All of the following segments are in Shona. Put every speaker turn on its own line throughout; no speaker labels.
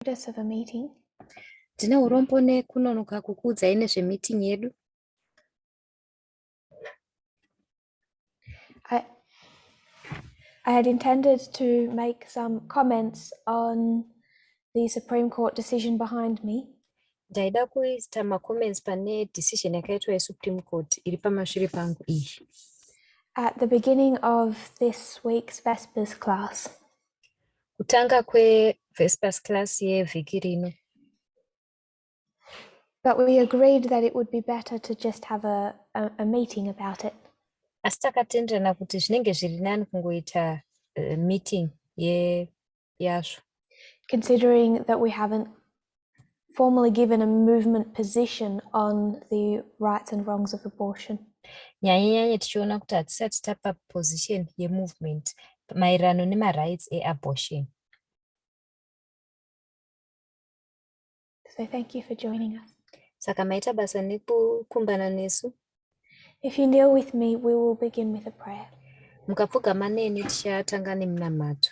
Notice of a meeting.
Tine urombo nekunonoka kukuudzai nezvemeeting yedu.
I had intended to make some comments on the Supreme Court decision behind me.
Ndaida kuita macomments pane decision yakaitwa yeSupreme Court iri pamashure pangu iyi.
At the beginning of this week's Vespers class.
Kutanga kweVespers class yevhiki rino.
But we agreed that it would be better to just have a meeting about it.
Asi takatenderana kuti zvinenge zviri nani kungoita meeting yazvo.
Considering that we haven't formally given a movement position on the rights and wrongs of abortion.
Nyanye nyanye tichiona kuti hatisati tapa position yemovement maererano nemarights eabortion.
So thank you for joining us.
Saka maita basa nekukumbana nesu.
If you kneel with me, we will begin with a prayer.
Mukapfugama neni tichatanga nemunamato.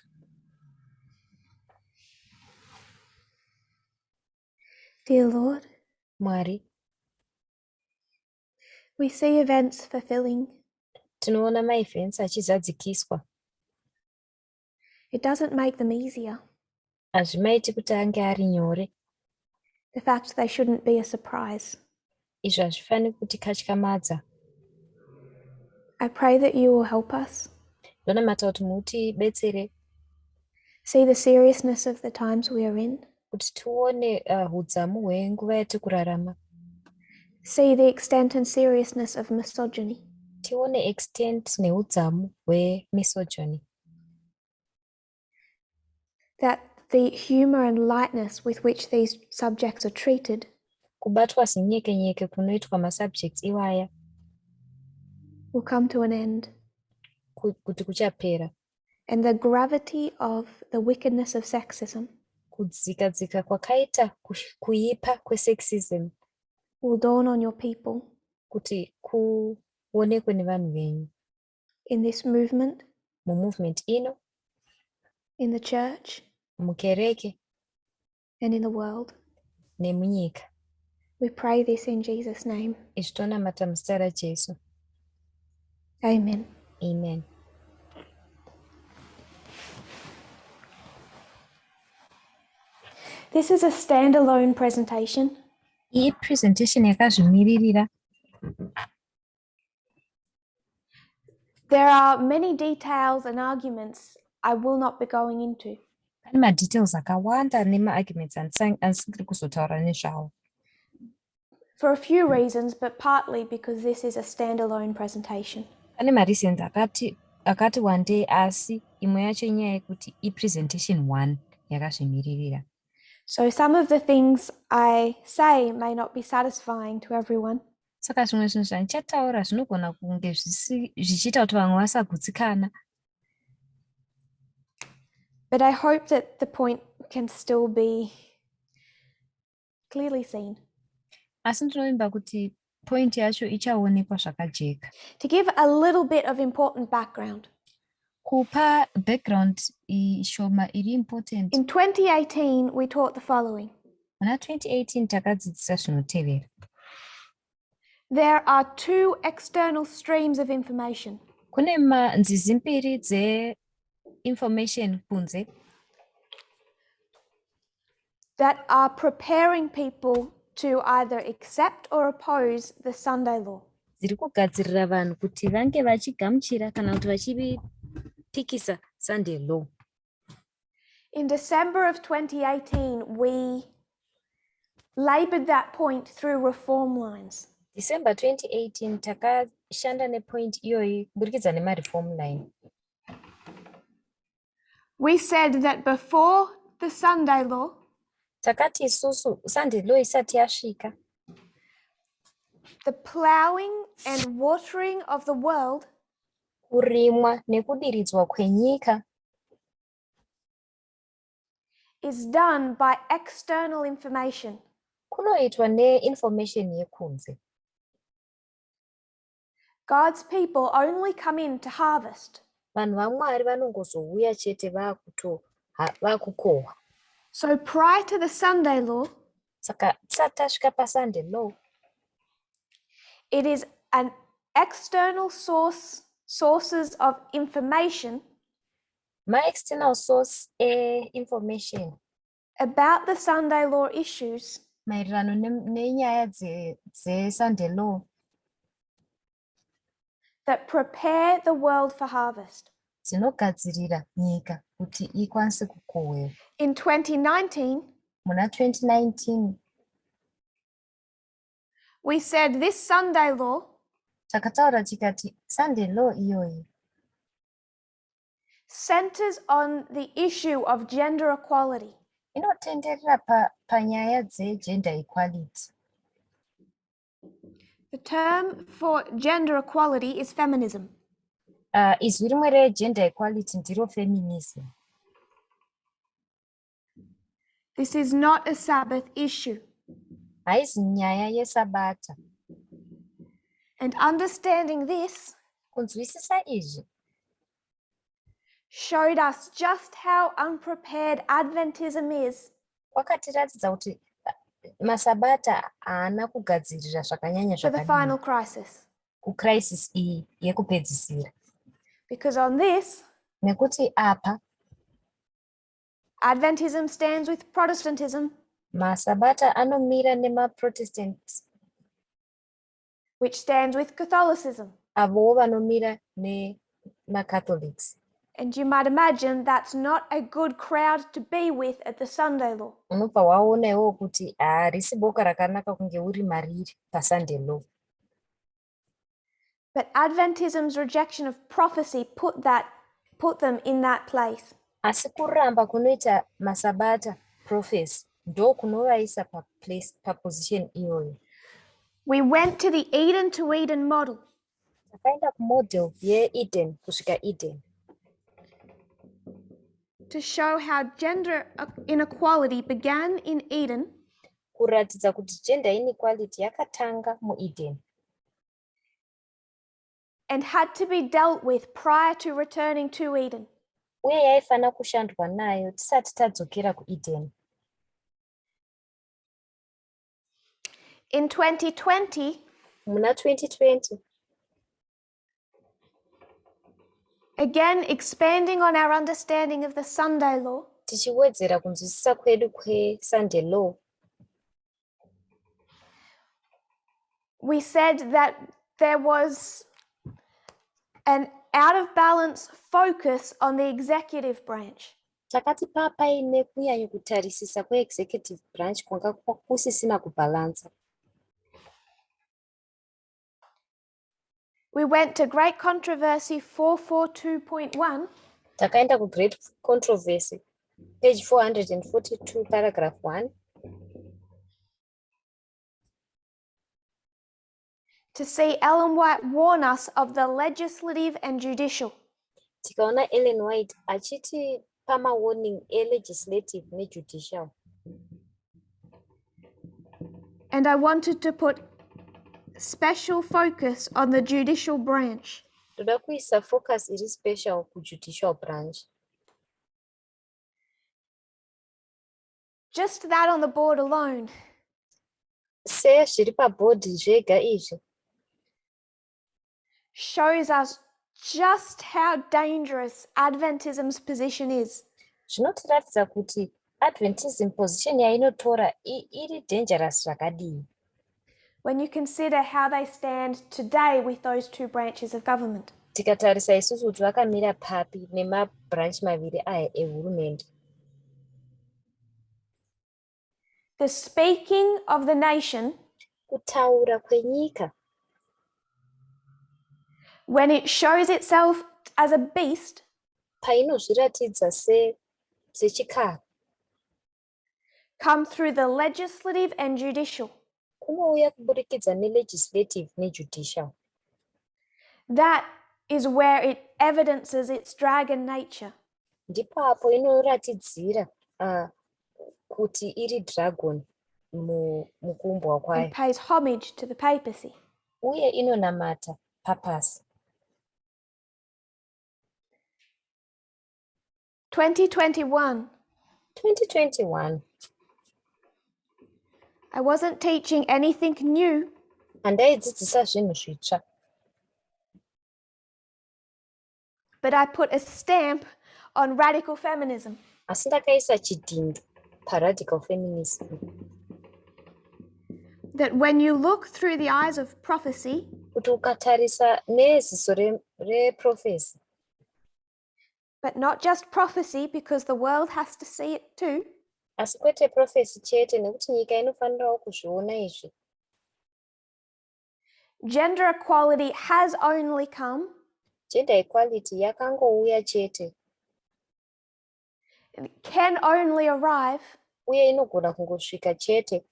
Dear Lord,
Mwari,
we see events fulfilling.
Tinoona maevents achizadzikiswa.
It doesn't make them easier.
Hazvimaiti kuti ange ari nyore.
The fact they shouldn't be a surprise.
Izvi hazvifaniri kutikatyamadza.
I pray that you will help us.
Ndonamata kuti mutibetsere.
See the seriousness of the times we are in.
Kuti tione hudzamu hwenguva yatiri kurarama.
See the extent and seriousness of misogyny.
Tione extent neudzamu hwemisogyny.
That the humor and lightness with which these subjects are treated.
Kubatwa zinyekenyeke kunoitwa masubjects iwaya.
Will come to an end.
Kuti kuchapera.
And the gravity of the wickedness of sexism.
Kudzika-dzika kwakaita kuipa kwesexism.
Will dawn on your people.
Kuti kuonekwe nevanhu venyu.
In this movement.
Mumovement ino.
In the church.
Mukereke.
And in the world.
Nemunyika.
We pray this in Jesus' name.
Izvi tonamata muzita raJesu.
Amen.
Amen.
This is a standalone presentation.
Iyi presentation yakazvimiririra.
There are many details and arguments I will not be going into.
Pane madetails akawanda nemaarguments andisingiri kuzotaura nezvawo.
For a few reasons, but partly because this is a standalone presentation.
Pane mareasons akati wandei asi imwe yacho inyaya yekuti ipresentation 1 yakazvimiririra.
So some of the things I say may not be satisfying to everyone.
Saka zvimwe zvinhu zvandichataura zvinogona kunge zvichiita kuti vamwe vasagutsikana.
But I hope that the point can still be clearly seen.
Asi ndinovimba kuti point yacho ichaonekwa zvakajeka.
To give a little bit of important background.
Kupa background shoma iri important.
In 2018 we taught the following.
Muna 2018 takadzidzisa zvinotevera.
There are two external streams of information.
Kune nzizi mbiri dzeinformation kunze.
That are preparing people to either accept or oppose the Sunday law.
Dziri kugadzirira vanhu kuti vange vachigamuchira kana kuti vachipikisa Sunday law.
In December of 2018 we laboured that point through reform lines.
December 2018 takashanda nepoint iyoyi kuburikidza nemareform line.
We said that before the Sunday law,
takati isusu Sunday law isati yasvika,
the ploughing and watering of the world,
kurimwa nekudiridzwa kwenyika,
is done by external information.
Kunoitwa neinformation yekunze.
God's people only come in to harvest.
Vanhu vaMwari vanongozouya chete vakukohwa.
So prior to the Sunday law,
Saka tisati tasvika paSunday law,
it is an external source sources of information
maexternal source einformation
about the Sunday law issues
maererano nenyaya dzeSunday law
that prepare the world for harvest.
Dzinogadzirira nyika kuti ikwanise kukohwewa.
In 2019,
Muna 2019,
we said this Sunday law
takataura tikati Sunday law iyoyi
centers on the issue of gender equality.
Inotenderera panyaya dzegender equality.
The term for gender equality is feminism.
Izwi rimwe regender equality ndiro feminism.
This is not a Sabbath issue.
Haizi nyaya yesabata.
And understanding this
Kunzwisisa izvi
showed us just how unprepared Adventism is
kwakatiratidza kuti masabata haana kugadzirira zvakanyanya
for the
zvakadini
final crisis.
Kucrisis iyi yekupedzisira.
Because on this,
Nekuti apa
Adventism stands with Protestantism,
masabata anomira nemaprotestants,
which stands with Catholicism.
Avowo vanomira nemacatholics.
And you might imagine that's not a good crowd to be with at the Sunday law.
Unobva waona iwowo kuti harisi boka rakanaka kunge uri mariri paSunday law.
But Adventism's rejection of prophecy put them in that place.
Asi kuramba kunoita masabata prophecy ndo kunovaisa paplace paposition iyoyo.
We went to the Eden to Eden model
Takaenda kumodel yeEden kusvika Eden
to show how gender inequality began in Eden
kuratidza kuti gender inequality yakatanga muEden
and had to be dealt with prior to returning to Eden.
Uye yaifanira kushandwa nayo tisati tadzokera kuEden.
In 2020,
Muna 2020,
again expanding on our understanding of the Sunday law,
tichiwedzera kunzwisisa kwedu kweSunday law,
we said that there was an out of balance focus on the executive branch.
Takati paa paine kunyanya kutarisisa kweexecutive branch kwanga kusisina kubhalansa.
We went to Great Controversy 442.1
Takaenda kuGreat Controversy page 442 paragraph 1
to see Ellen White warn us of the legislative and judicial.
Tikaona Ellen White achitipa mawarning elegislative nejudicial.
And I wanted to put special focus on the judicial branch.
Ndoda kuisa focus iri special kujudicial branch.
Just that on the board alone
Sezviri pabhodhi zvega izvi
shows us just how dangerous Adventism's position is.
Zvinotiratidza kuti Adventism position yainotora iri dangerous zvakadii.
When you consider how they stand today with those two branches of government.
Tikatarisa isusu kuti vakamira papi nemabranch maviri aya ehurumende.
The speaking of the nation,
Kutaura kwenyika,
when it shows itself as a beast,
painozviratidza sechikara,
come through the legislative and judicial.
Kunouya kuburikidza nelegislative nejudicial.
That is where it evidences its dragon nature.
Ndipo apo inoratidzira kuti iri dragon mukuumbwa
And
kwayo
pays homage to the papacy.
Uye inonamata papasi.
2021
2021.
I wasn't teaching anything new,
Handaidzidzisa zvinhu zvitsva,
but I put a stamp on radical feminism.
Asi ndakaisa chidhindo paradical feminism.
That when you look through the eyes of prophecy,
kuti ukatarisa neziso reprofesi,
but not just prophecy, because the world has to see it too,
asi kwete profesi chete nekuti nyika inofanirawo kuzviona izvi,
gender equality has only come
gender equality yakangouya chete
and can only arrive
uye inogona kungosvika chete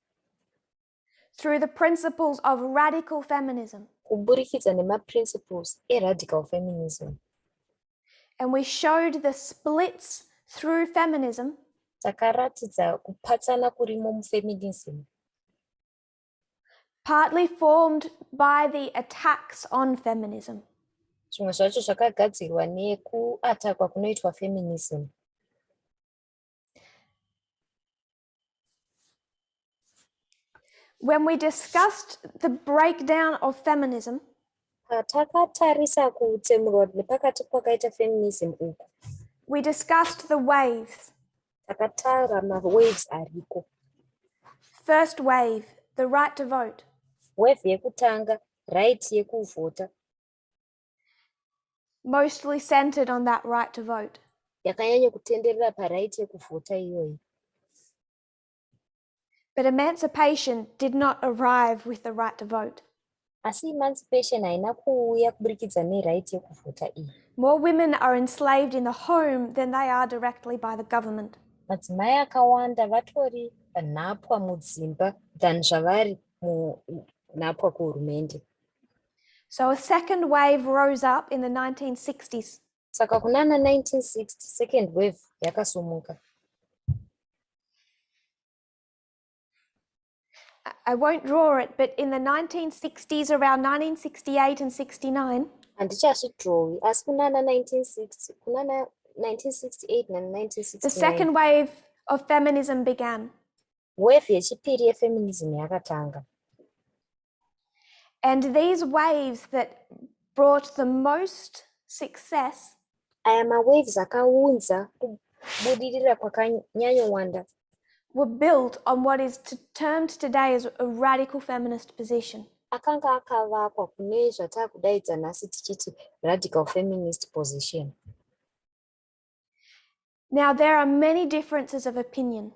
through the principles of radical feminism.
Kuburikidza nemaprinciples eradical feminism.
And we showed the splits through feminism
Takaratidza kupatsana kurimo mufeminism,
partly formed by the attacks on feminism.
Zvimwe zvacho zvakagadzirwa nekuatakwa kunoitwa feminism.
When we discussed the breakdown of feminism,
Patakatarisa kutsemurwa nepakati kwakaita feminism uku,
we discussed the waves.
Takataura mawaves ariko.
First wave, the right to vote.
Wave yekutanga, right yekuvhota.
Mostly centered on that right to vote.
Yakanyanya kutenderera paright yekuvhota iyoyi.
But emancipation did not arrive with the right to vote.
Asi emancipation haina kuuya kuburikidza neright yekuvhota iyi.
More women are enslaved in the home than they are directly by the government.
Madzimai akawanda vatori nhapwa mudzimba than zvavari munhapwa kuhurumende.
So a second wave rose up in the 1960s.
Saka kunana 1960 second wave yakasumuka.
I won't draw it, but in the 1960s, around 1968 and 69,
Handichazvidrowi, asi kunana 1960, kunana 1968
the
na1969,
second wave of feminism began.
Wave yechipiri yefeminism yakatanga.
And these waves that brought the most success
Aya mawaves akaunza kubudirira kwakanyanyowanda
were built on what is termed today as a radical feminist position.
Akanga akavakwa kune zvatakudaidza nhasi tichiti radical feminist position.
Now, there are many differences of opinion,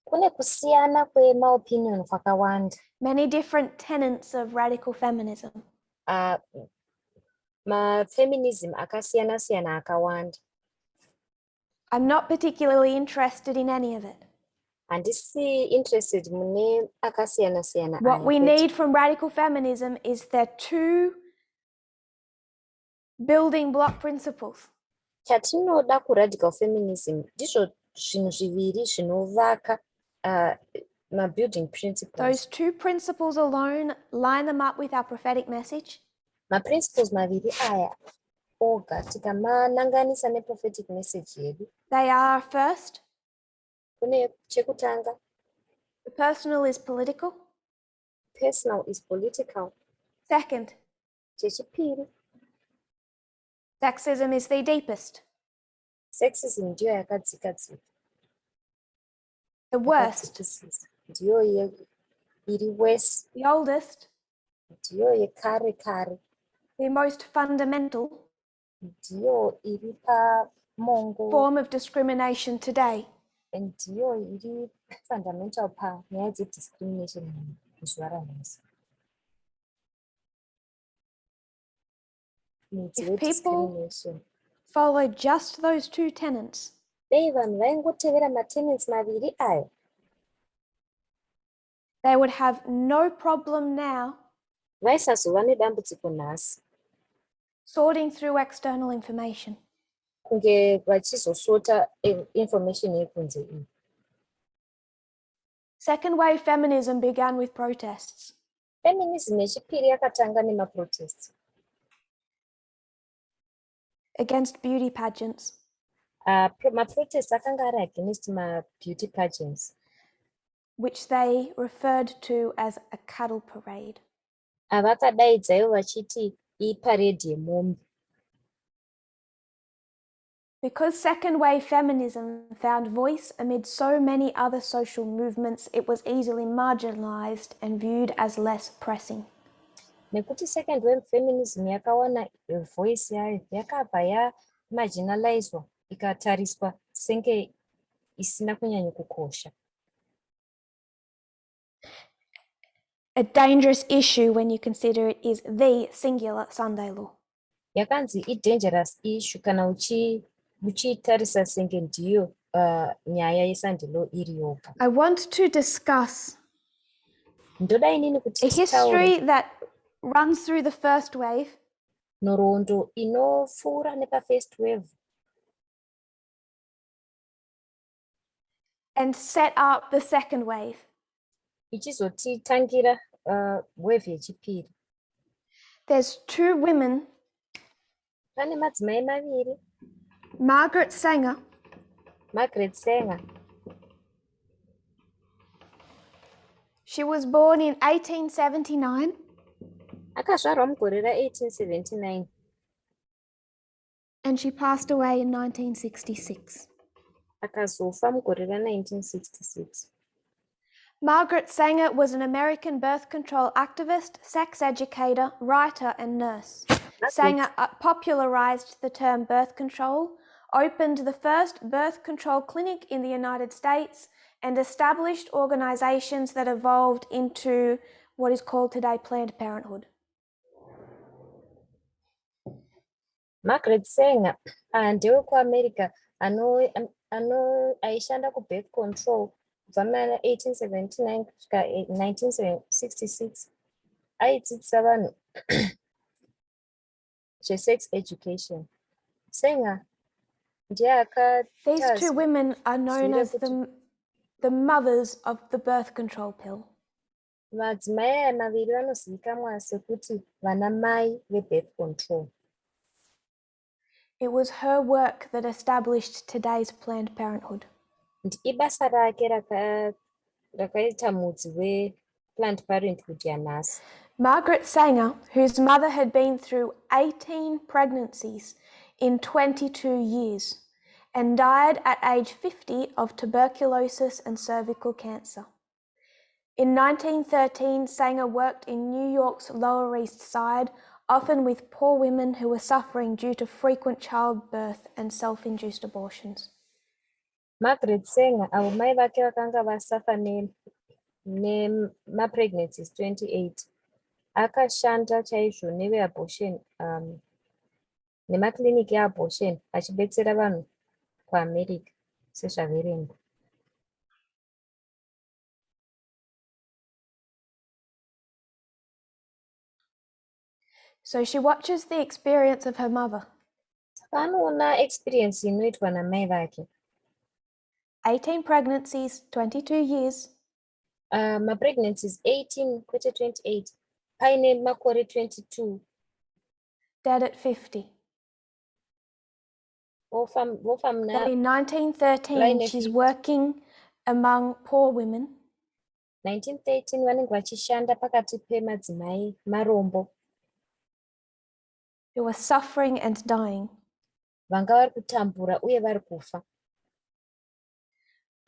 Kune kusiyana kwemaopinion kwakawanda,
many different tenets of radical feminism.
Mafeminism akasiyana siyana akawanda.
I'm not particularly interested in any of it.
Handisi interested mune akasiyana siyana
What
aya
we
kwete.
need from radical feminism is their two building block principles.
Chatinoda kuradical feminism ndizvo zvinhu zviviri zvinovaka, mabuilding principles.
Those two principles alone, line them up with our prophetic message,
Maprinciples maviri aya oga tikamananganisa neprophetic message yedu,
they are, first,
kune chekutanga,
the personal is political.
Personal is political.
Second,
chechipiri,
sexism is the deepest,
sexism ndiyo yakadzika dzika,
the worst,
yakadzikisisa, ndiyo iri worse,
the oldest,
ndiyo yekare kare,
the most fundamental
ndiyo iri pamongo
form of discrimination today.
Ndiyo iri fundamental panyaya dzediscrimination muzuva ranhasi. Mudzi
If people
wediscrimination.
follow just those two tenets,
Dei vanhu vaingotevera matenets maviri aya,
they would have no problem now
vaisazova nedambudziko nhasi
sorting through external information.
Kunge vachizosota information yekunze iyi.
Second wave feminism began with protests.
Feminism yechipiri yakatanga nemaprotests
against beauty pageants.
Maprotest akanga ari against mabeauty pageants
which they referred to as a cattle parade.
Avakadaidza ivo vachiti iparedi yemombe.
Because second wave feminism found voice amid so many other social movements, it was easily marginalized and viewed as less pressing.
Nekuti second wave feminism yakawana voice yayo, yakabva yamarginalizwa ikatariswa senge isina kunyanya kukosha.
A dangerous issue when you consider it is the singular Sunday law.
Yakanzi idangerous issue kana uchiitarisa senge ndiyo nyaya yeSunday law iri yoga.
I want to discuss
Ndoda inini kuti
a
titaure
history that runs through the first wave
nhoroondo inopfuura nepafirst wave
and set up the second wave.
Ichizotitangira wave yechipiri.
There's two women,
Pane madzimai maviri,
Margaret Sanger
Margaret Sanger.
She was born in 1879
Akazvarwa mugore ra1879
and she passed away in 1966.
Akazofa mugore ra1966.
Margaret Sanger was an American birth control activist, sex educator, writer, and nurse. Sanger popularized the term birth control, opened the first birth control clinic in the United States, and established organizations that evolved into what is called today Planned Parenthood.
Margaret Sanger ndewekuAmerica aishanda kubirth control kubva muna 1879 kusvika 1966. Aidzidzisa vanhu zvesex education. Sanger ndiye
These two women are known
Zviri
as the mothers of the birth control pill.
Madzimai aya maviri vanozivikanwa sekuti vana mai vebirth control.
It was her work that established today's Planned Parenthood.
Ibasa rake rakaita mudzi wePlanned Parenthood yanhasi.
Margaret Sanger, whose mother had been through 18 pregnancies in 22 years and died at age 50 of tuberculosis and cervical cancer. In 1913, Sanger worked in New York's Lower East Side, often with poor women who were suffering due to frequent childbirth and self induced abortions.
Margaret Sanger, avo mai vake vakanga vasafa nemapregnancies 28, akashanda chaizvo neveabortion nemakliniki eabortion achibetsera vanhu kuAmerica sezvaverengwa.
So she watches the experience of her mother.
Saka anoona experience inoitwa namai vake.
18 pregnancies, 22 years,
Mapregnancies 18 kwete 28, paine makore 22.
Dead at 50.
Vofa muna
That in 1913,
vaine
she's
50.
working among poor women
1913 vanenge vachishanda pakati pemadzimai marombo
who were suffering and dying.
Vanga vari kutambura uye vari kufa.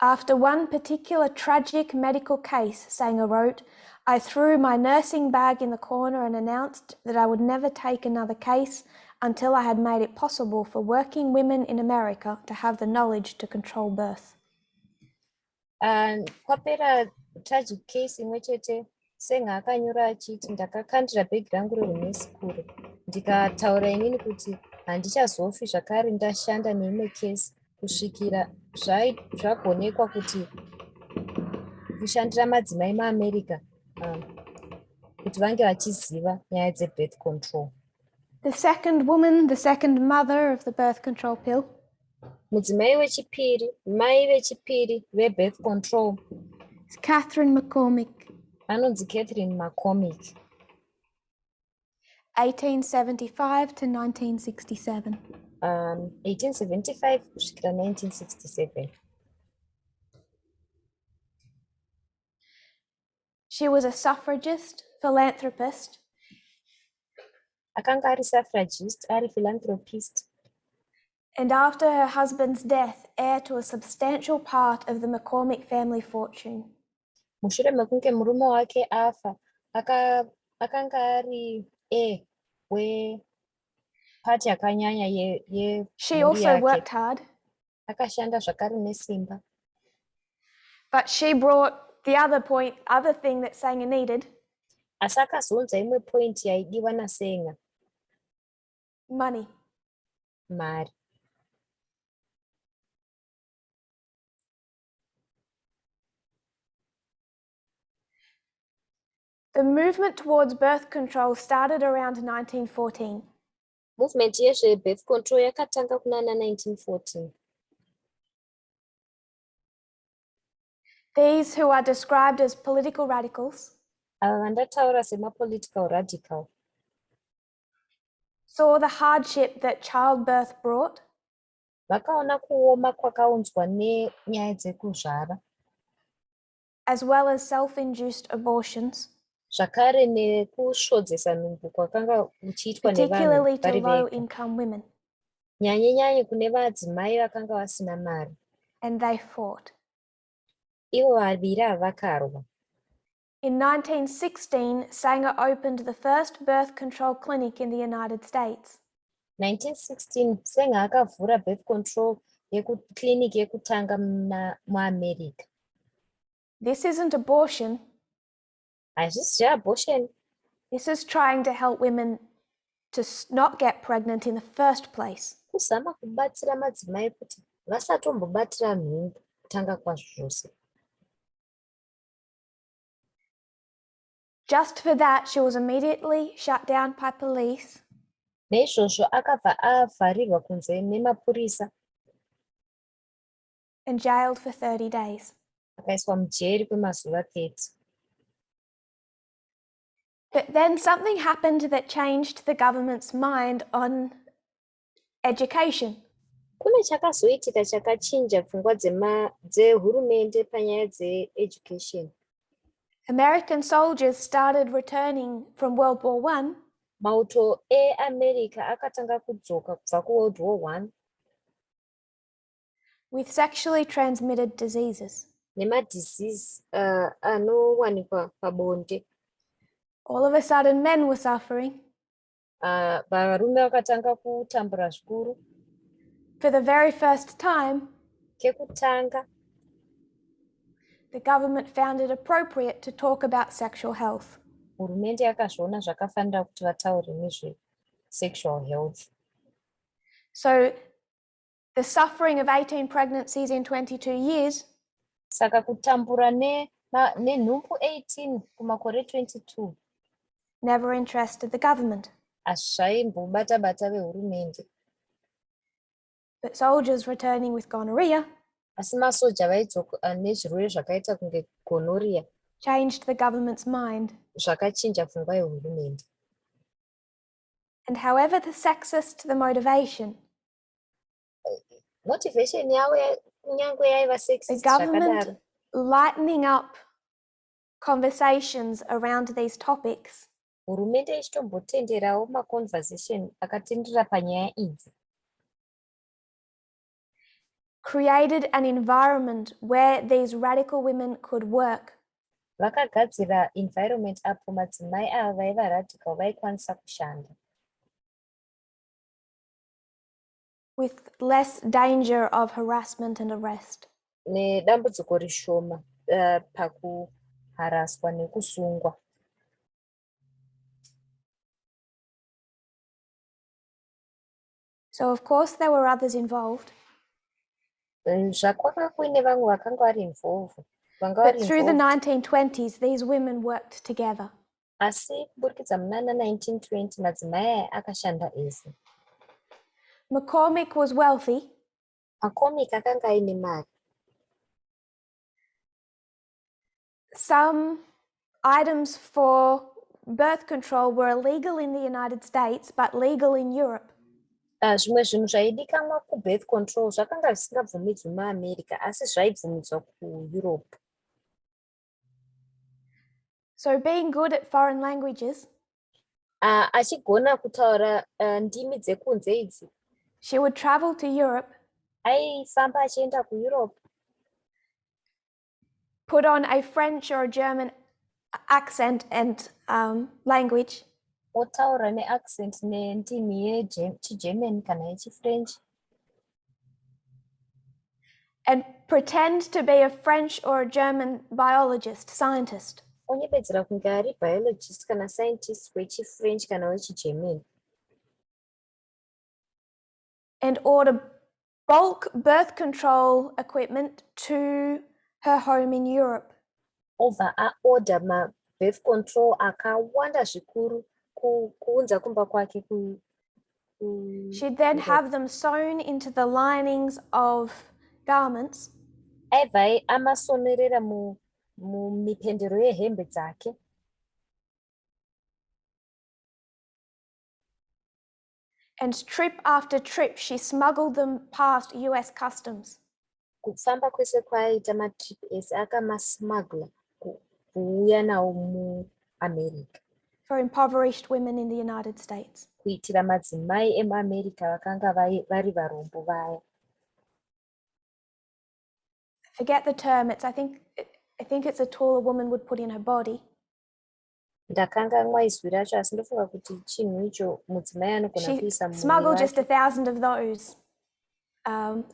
After one particular tragic medical case, Sanger wrote, "I threw my nursing bag in the corner and announced that I would never take another case until I had made it possible for working women in America to have the knowledge to control birth."
Kwapera tragic case imwe chete, Sanger akanyora achiti, "Ndakakandira bhegi rangu rehunesi kure ndikataura inini kuti handichazofi zvakare ndashanda neimwe kesi kusvikira zvagonekwa kuti kushandira madzimai muAmerica kuti vange vachiziva nyaya dzebirth control."
The second woman, the second mother of the birth control pill,
Mudzimai wechipiri, mai vechipiri vebirth control,
is Catherine McCormick,
anonzi Catherine McCormick,
1875 to 1967.
1875 kusvikira 1967.
She was a suffragist, philanthropist,
Akanga ari suffragist, ari philanthropist,
and after her husband's death, heir to a substantial part of the McCormick family fortune.
Mushure mekunge murume wake afa, akanga ari heir wepati yakanyanya
She
yemhuri
also
yake.
Worked hard,
Akashanda zvakare nesimba,
but she brought the other point, other thing that Sanger needed:
asi akazounza imwe point yaidiwa naSanger:
money.
Mari.
The movement towards birth control started around 1914.
Movement yezvebirth control yakatanga kunana 1914.
These who are described as political radicals
Ava vandataura semapolitical radical
saw the hardship that childbirth brought
vakaona kuoma kwakaunzwa nenyaya dzekuzvara,
as well as self induced abortions,
zvakare nekusvodzesa nhumbu kwakanga kuchiitwa nevanhu
particularly to
vari
low
vega,
income women,
nyanye nyanye kune vadzimai vakanga vasina mari.
And they fought.
Ivo vaviri ava vakarwa.
In 1916, Sanger opened the first birth control clinic in the United States.
1916 Sanger akavhura birth control clinic yekutanga muAmerica.
This isn't abortion,
Hazvisi zveabortion.
this is trying to help women to not get pregnant in the first place.
Kuzama kubatsira madzimai kuti vasatombobatira nhumbu kutanga kwazvo zvose.
Just for that, she was immediately shut down by police
Naizvozvo akabva avharirwa kunze nemapurisa
and jailed for 30 days.
Akaiswa mujeri kwemazuva 30.
But then something happened that changed the government's mind on education.
Kune chakazoitika chakachinja pfungwa dzehurumende panyaya dzeeducation.
American soldiers started returning from World War One
Mauto eAmerica akatanga kudzoka kubva kuWorld War One
with sexually transmitted diseases.
Nemadisease anowanikwa pabonde.
All of a sudden, men were suffering.
Varume vakatanga kutambura zvikuru.
For the very first time,
Kekutanga,
the government found it appropriate to talk about sexual health.
Hurumende yakazviona zvakafanira kuti vataure nezvesexual health.
So, the suffering of 18 pregnancies in 22 years
Saka kutambura nenhumbu 18 kumakore 22
never interested the government.
Hazvaimbobata bata vehurumende.
But soldiers returning with gonorrhea
Asi masoja vaidzoka nezvirwere zvakaita kunge gonorrhea
changed the government's mind.
Zvakachinja pfungwa yehurumende.
And however the sexist the motivation,
Motivation yavo kunyange yaiva
the
sexist
government
zvakadaro,
lightening up conversations around these topics
hurumende ichitombotenderawo maconversation akatendera panyaya idzi
created an environment where these radical women could work
vakagadzira environment apo madzimai ava vaiva radical vaikwanisa kushanda
with less danger of harassment and arrest.
Nedambudziko rishoma pakuharaswa nekusungwa.
So, of course, there were others involved,
Zvakwanga kuine vamwe vakanga vari involve, vanga
but
vari
through the
involved.
1920s, these women worked together.
Asi kuburikidza munana 1920 madzimai aya akashanda ese.
McCormick was wealthy,
McCormick akanga aine mari.
Some items for birth control were illegal in the United States, but legal in Europe.
Ah, zvimwe zvinhu zvaidikanwa kubirth control zvakanga zvisingabvumidzwi muAmerica asi zvaibvumidzwa kuEurope.
So, being good at foreign languages,
Ah, achigona kutaura ndimi dzekunze idzi,
she would travel to Europe,
aifamba achienda kuEurope,
put on a French or a German accent and language,
otaura neaccent nendimi yechiGerman kana yechiFrench,
and pretend to be a French or a German biologist, scientist.
Onyepedzera kunge ari biologist kana scientist wechiFrench kana wechiGerman,
and order bulk birth control equipment to her home in Europe.
Obva aorder mabirth control akawanda zvikuru kuunza kumba kwake ku
She'd then
Europe.
Have them sewn into the linings of garments
Aibva amasonerera mumipendero yehembe dzake,
and trip after trip she smuggled them past US customs.
Kufamba kwese kwaaiita, matrip ese akamasmuggler kuuya nawo muAmerica
for impoverished women in the United States.
Kuitira madzimai emuAmerica vakanga vari varombo vaya.
Forget the term, it's I think it's a tool a woman would put in her body.
Ndakanganwa izwi racho asi ndofunga kuti chinhu icho mudzimai anogona
She
kuisa mumuviri
smuggled just
wake.
1,000 of those,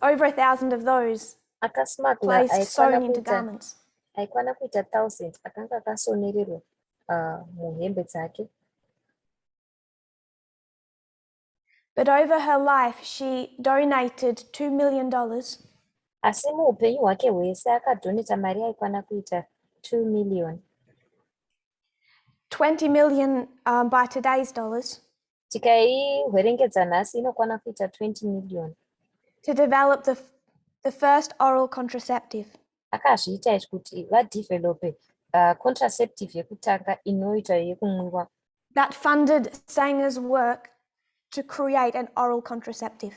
over 1,000 of those
Akasmuggler
placed
aikwana
sewn into
kuita
garments.
Aikwana kuita 1000 akanga akasonererwa muhembe dzake.
But over her life, she donated $2 million
Asi muupenyu hwake hwese akadhoneta mari aikwana kuita 2 million,
20 million by today's dollars,
tikaihwerengedza nhasi inokwana kuita 20 million,
to develop the first oral contraceptive.
Akazviita izvi kuti vadevelope contraceptive yekutanga inoita yekumwiwa.
That funded Sanger's work to create an oral contraceptive.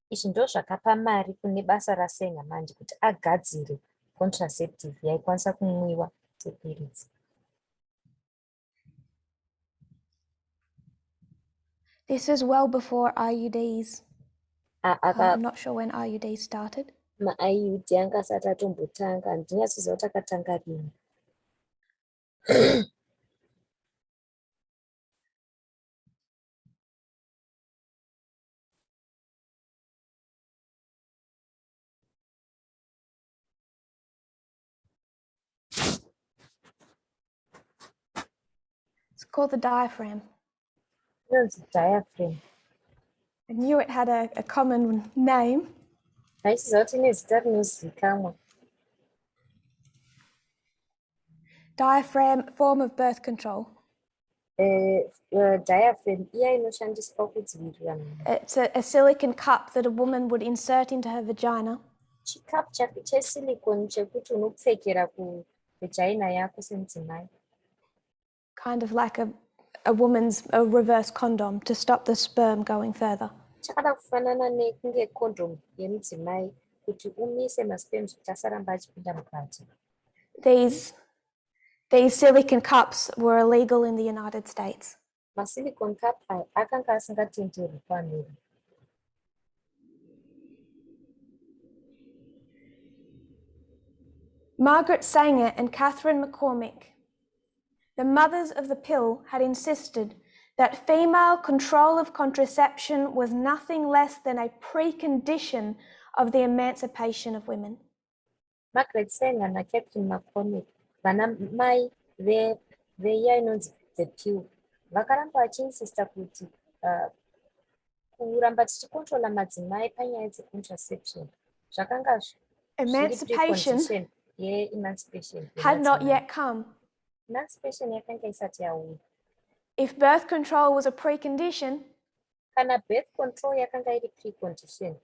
Izvi ndo zvakapa mari kune basa raSanger manje kuti agadzire contraceptive yaikwanisa kumwiwa sepiritsi.
This is well before IUDs.
Aka
I'm not sure when IUDs started.
MaIUD anga asati atombotanga, handinyatsoziva kuti akatanga rini.
It's called the diaphragm.
Inonzi diaphragm.
I knew it had a common name.
Haichiziva kuti ine zita rinozivikanwa.
Diaphragm, form of birth control.
Diaphragm iya inoshandiswa kudzivirira mimba.
It's a silicon cup that a woman would insert into her vagina
Chikapu chesilicone chekuti unopfekera kuvagina yako semudzimai,
kind of like a woman's a reverse condom to stop the sperm going further.
Chakada kufanana nekunge condom yemudzimai kuti umise masperms kuti asaramba achipinda mukati.
These silicon cups were illegal in the United States.
Masilicone cup aya akanga asingatenderwi kuAmerica.
Margaret Sanger and Catherine McCormick, the mothers of the pill, had insisted that female control of contraception was nothing less than a precondition of the emancipation of women.
Margaret Sanger naCatherine McCormick, vana mai veiya inonzi the pill, vakaramba vachiinsista kuti kuramba tichikontrola madzimai panyaya dzecontraception zvakanga zviri
Emancipation
precondition yeemancipation
had not
yemadzimai.
Yet come.
Emancipation yakanga isati yauya.
If birth control was a precondition,
Kana birth control yakanga iri precondition,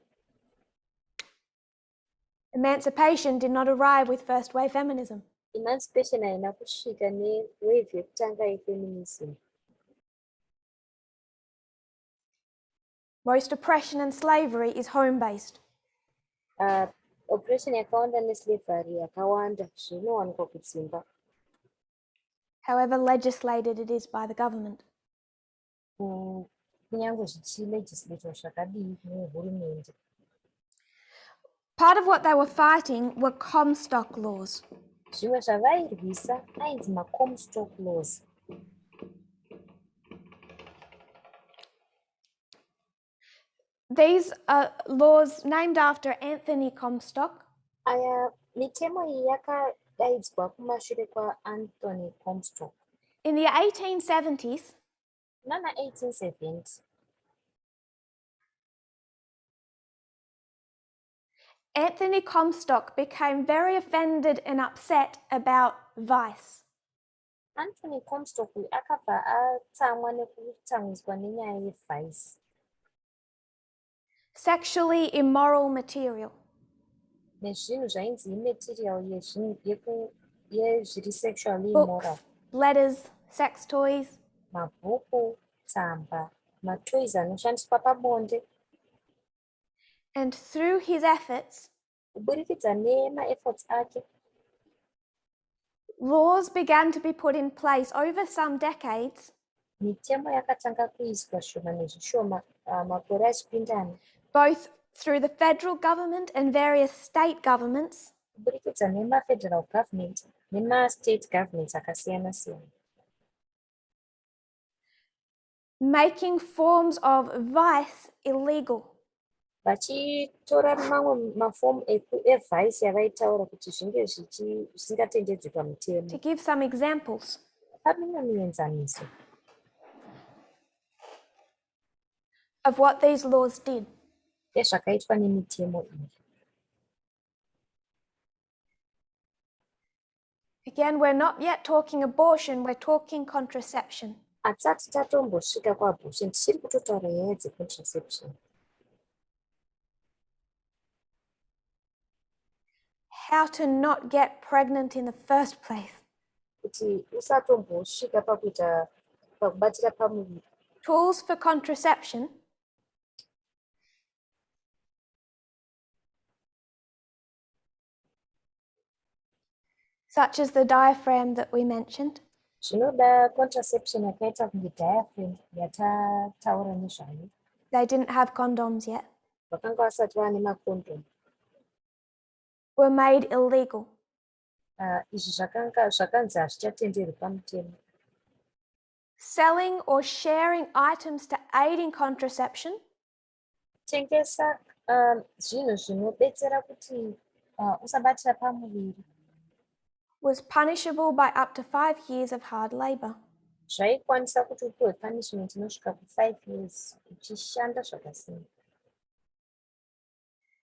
emancipation did not arrive with first wave feminism.
Emancipation haina kusvika newave yekutanga yefeminism.
Most oppression and slavery is home based.
Oppression yakawanda neslavery yakawanda zvinowanikwa kudzimba.
However legislated it is by the government.
Kunyange zvichilegislatwa zvakadii nehurumende.
Part of what they were fighting were Comstock laws.
Zvimwe zvavairwisa ainzi maComstock laws.
These are laws named after Anthony Comstock,
Aya mitemo iyi yakadaidzwa kumashure kwaAnthony Comstock.
In the 1870s,
Nana 1870,
Anthony Comstock became very offended and upset about vice.
Anthony Comstock uyu akabva atsamwa nekutsamwiswa nenyaya yevice,
sexually immoral material.
Nezvinhu zvainzi imaterial yezviri sexually immoral.
Books, letters, sex toys.
Mabhuku, tsamba, matoys anoshandiswa pabonde.
And through his efforts,
Kuburikidza nemaefforts ake,
laws began to be put in place over some decades,
mitemo yakatanga kuiswa zvishoma nezvishoma makore achipindana,
both through the federal government and various state governments,
kuburikidza nemafederal government nemastate governments akasiyana siyana,
making forms of vice illegal.
Vachitora mamwe mafomu evice yavaitaura kuti zvinge zvisingatendedzwi pamutemo.
To give some examples,
Pamimwe mienzaniso
of what these laws did.
Yezvakaitwa nemitemo iyi.
Again, we're not yet talking abortion, we're talking contraception.
Hatisati tatombosvika kuabortion, tichiri kutotaura nyaya dzecontraception.
How to not get pregnant in the first place.
Kuti usatombosvika pakuita pakubatira pamuviri.
Tools for contraception such as the diaphragm that we mentioned,
Zvinoda contraception yakaita kunge diaphragm yatataura nezvayo.
They didn't have condoms yet,
Vakanga vasati vava nemakondomu.
Were made illegal.
Izvi zvakanga zvakanzi hazvichatenderwi pamutemo.
Selling or sharing items to aid in contraception
Tengesa zvinhu zvinobetsera kuti usabatira pamuviri
was punishable by up to 5 years of hard labor.
Zvaikwanisa kuti upiwe punishment inosvika ku5 years uchishanda zvakasimba.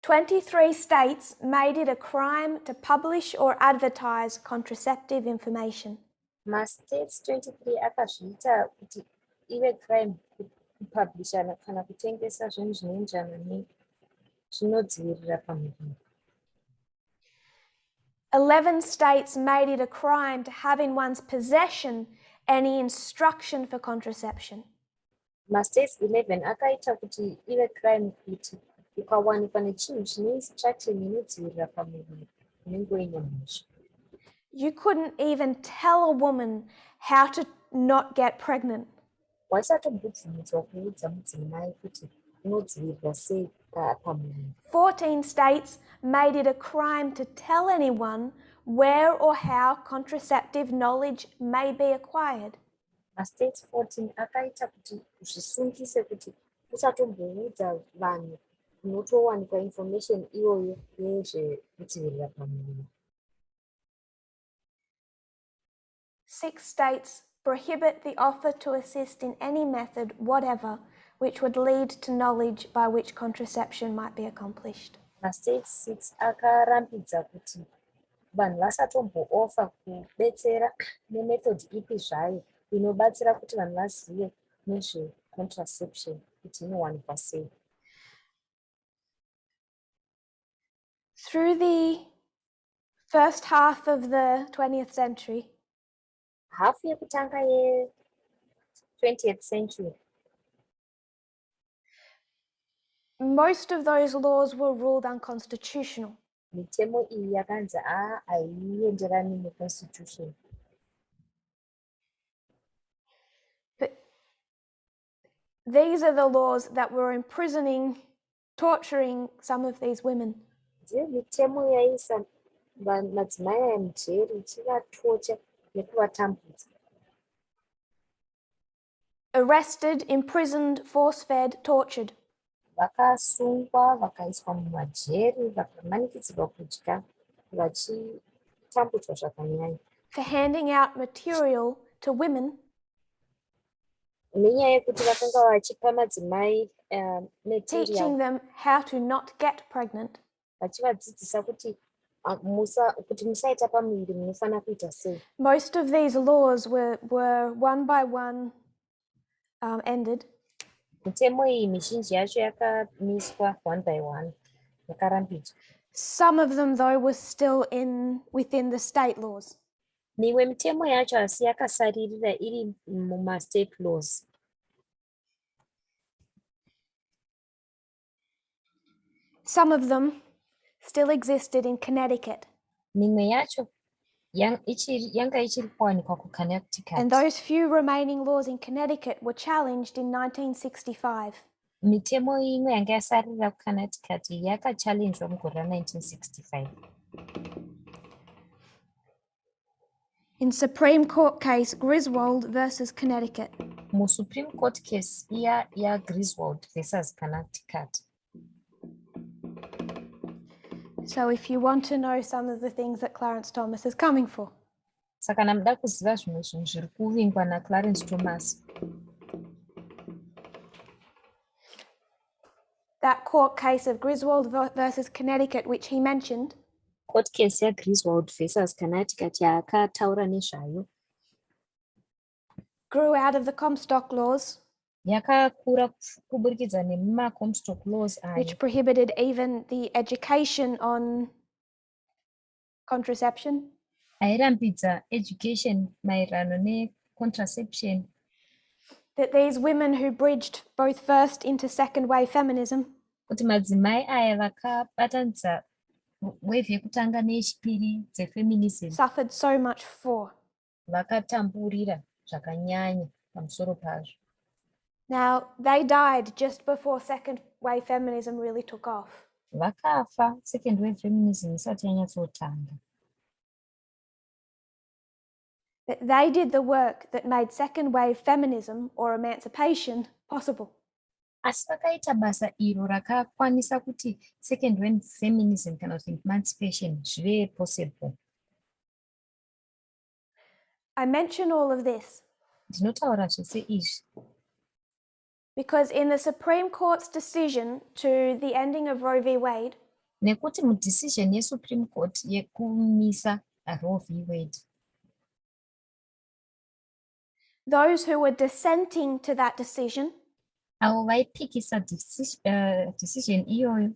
23 states made it a crime to publish or advertise contraceptive information.
Mastates 23 akazviita kuti ive crime kupublisha kana kutengesa zvinhu zvinoenderana nezvinodzivirira pamuviri.
11 states made it a crime to have in one's possession any instruction for contraception.
Mastates 11 akaita kuti ive crime kuti ukawanikwa nechinhu chine instruction inodzivirira pamuviri unenge uine mhosva.
You couldn't even tell a woman how to not get pregnant.
Waisatombobvumidzwa kuudza mudzimai kuti unodzivirira sei pamuviri.
14 states made it a crime to tell anyone where or how contraceptive knowledge may be acquired.
Mastates 14 akaita kuti zvisungise kuti usatomboudza vanhu kunotowanikwa information iyoyo yezvekudzivirira pamuviri.
Six states prohibit the offer to assist in any method whatever which would lead to knowledge by which contraception might be accomplished.
Mastates 6 akarambidza kuti vanhu vasatombooffer kubetsera nemethod ipi zvayo inobatsira kuti vanhu vazive nezvecontraception kuti inowanikwa sei.
Through the first half of the 20th century,
Hafu yekutanga ye20th century,
Most of those laws were ruled unconstitutional.
Mitemo iyi yakanzi aa haienderani neconstitution.
But these are the laws that were imprisoning, torturing some of these women.
Ndiyo mitemo yaiisa madzimai aya mujeri ichivatocha nekuvatambudza.
Arrested, imprisoned, force fed, tortured.
Vakasungwa, vakaiswa mumajeri, vakamanikidzirwa kudya, vachitambudzwa zvakanyanya.
For handing out material to women
Nenyaya yekuti vakanga vachipa madzimai material
teaching them how to not get pregnant.
Vachivadzidzisa kuti kuti musaita pamuviri munofanira kuita sei.
Most of these laws were one by one ended.
Mitemo iyi mizhinji yacho yakamiswa one by one, yakarambidzwa.
Some of them, though, were still in within the state laws.
Mimwe mitemo yacho asi yakasaririra iri mumastate laws.
Some of them still existed in Connecticut.
Mimwe yacho yanga ichiri kuwanikwa kuConnecticut.
And those few remaining laws in Connecticut were challenged in 1965.
Mitemo imwe yanga yasarira kuConnecticut yakachallenjwa mugore ra1965.
In Supreme Court case Griswold versus Connecticut.
MuSupreme Court case iya yaGriswold versus Connecticut.
So if you want to know some of the things that Clarence Thomas is coming for,
Saka kana muda kuziva zvimwe zvinhu zviri kuvingwa naClarence Thomas,
that court case of Griswold versus Connecticut, which he mentioned,
court case yaGriswold versus Connecticut yaakataura nezvayo,
grew out of the Comstock laws,
yakakura kuburikidza nemumaComstock laws ayo
which prohibited even the education on contraception.
Airambidza education maererano necontraception.
That these women who bridged both first into second wave feminism
Kuti madzimai aya vakabatanidza wave yekutanga neyechipiri dzefeminism
suffered so much for.
Vakatamburira zvakanyanya pamusoro pazvo.
Now, they died just before second wave feminism really took off.
Vakafa second wave feminism isati yanyatsotanga.
But they did the work that made second wave feminism or emancipation possible.
Asi vakaita basa iro rakakwanisa kuti second wave feminism kana kuti emancipation zvive possible.
I mention all of this
Ndinotaura zvese izvi
because in the Supreme Court's decision to the ending of Roe v. Wade,
nekuti mudecision yeSupreme Court yekumisa Roe v. Wade,
those who were dissenting to that decision
avo vaipikisa decision iyoyo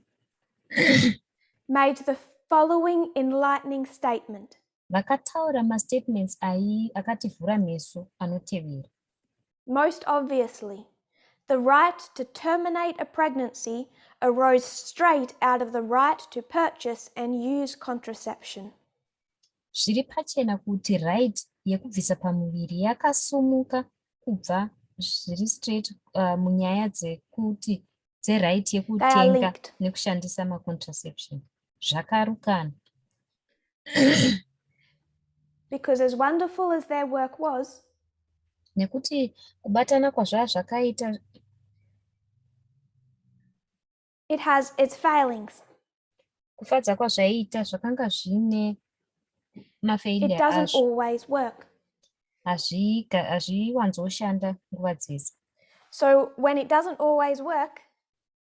made the following enlightening statement.
Vakataura mastatements ai akativhura meso anotevera.
Most obviously, the right to terminate a pregnancy arose straight out of the right to purchase and use contraception.
Zviri pachena kuti right yekubvisa pamuviri yakasumuka kubva zviri straight munyaya dzekuti dzeright
They are
yekutenga
linked.
Nekushandisa macontraception zvakarukana.
Because as wonderful as their work was,
Nekuti kubatana kwazvaa zvakaita,
it has its failings.
Kufadza kwazvaiita zvakanga zvine
It
mafailure
doesn't
azvo.
Always work.
Hazviwanzoshanda nguva dzese.
So when it doesn't always work,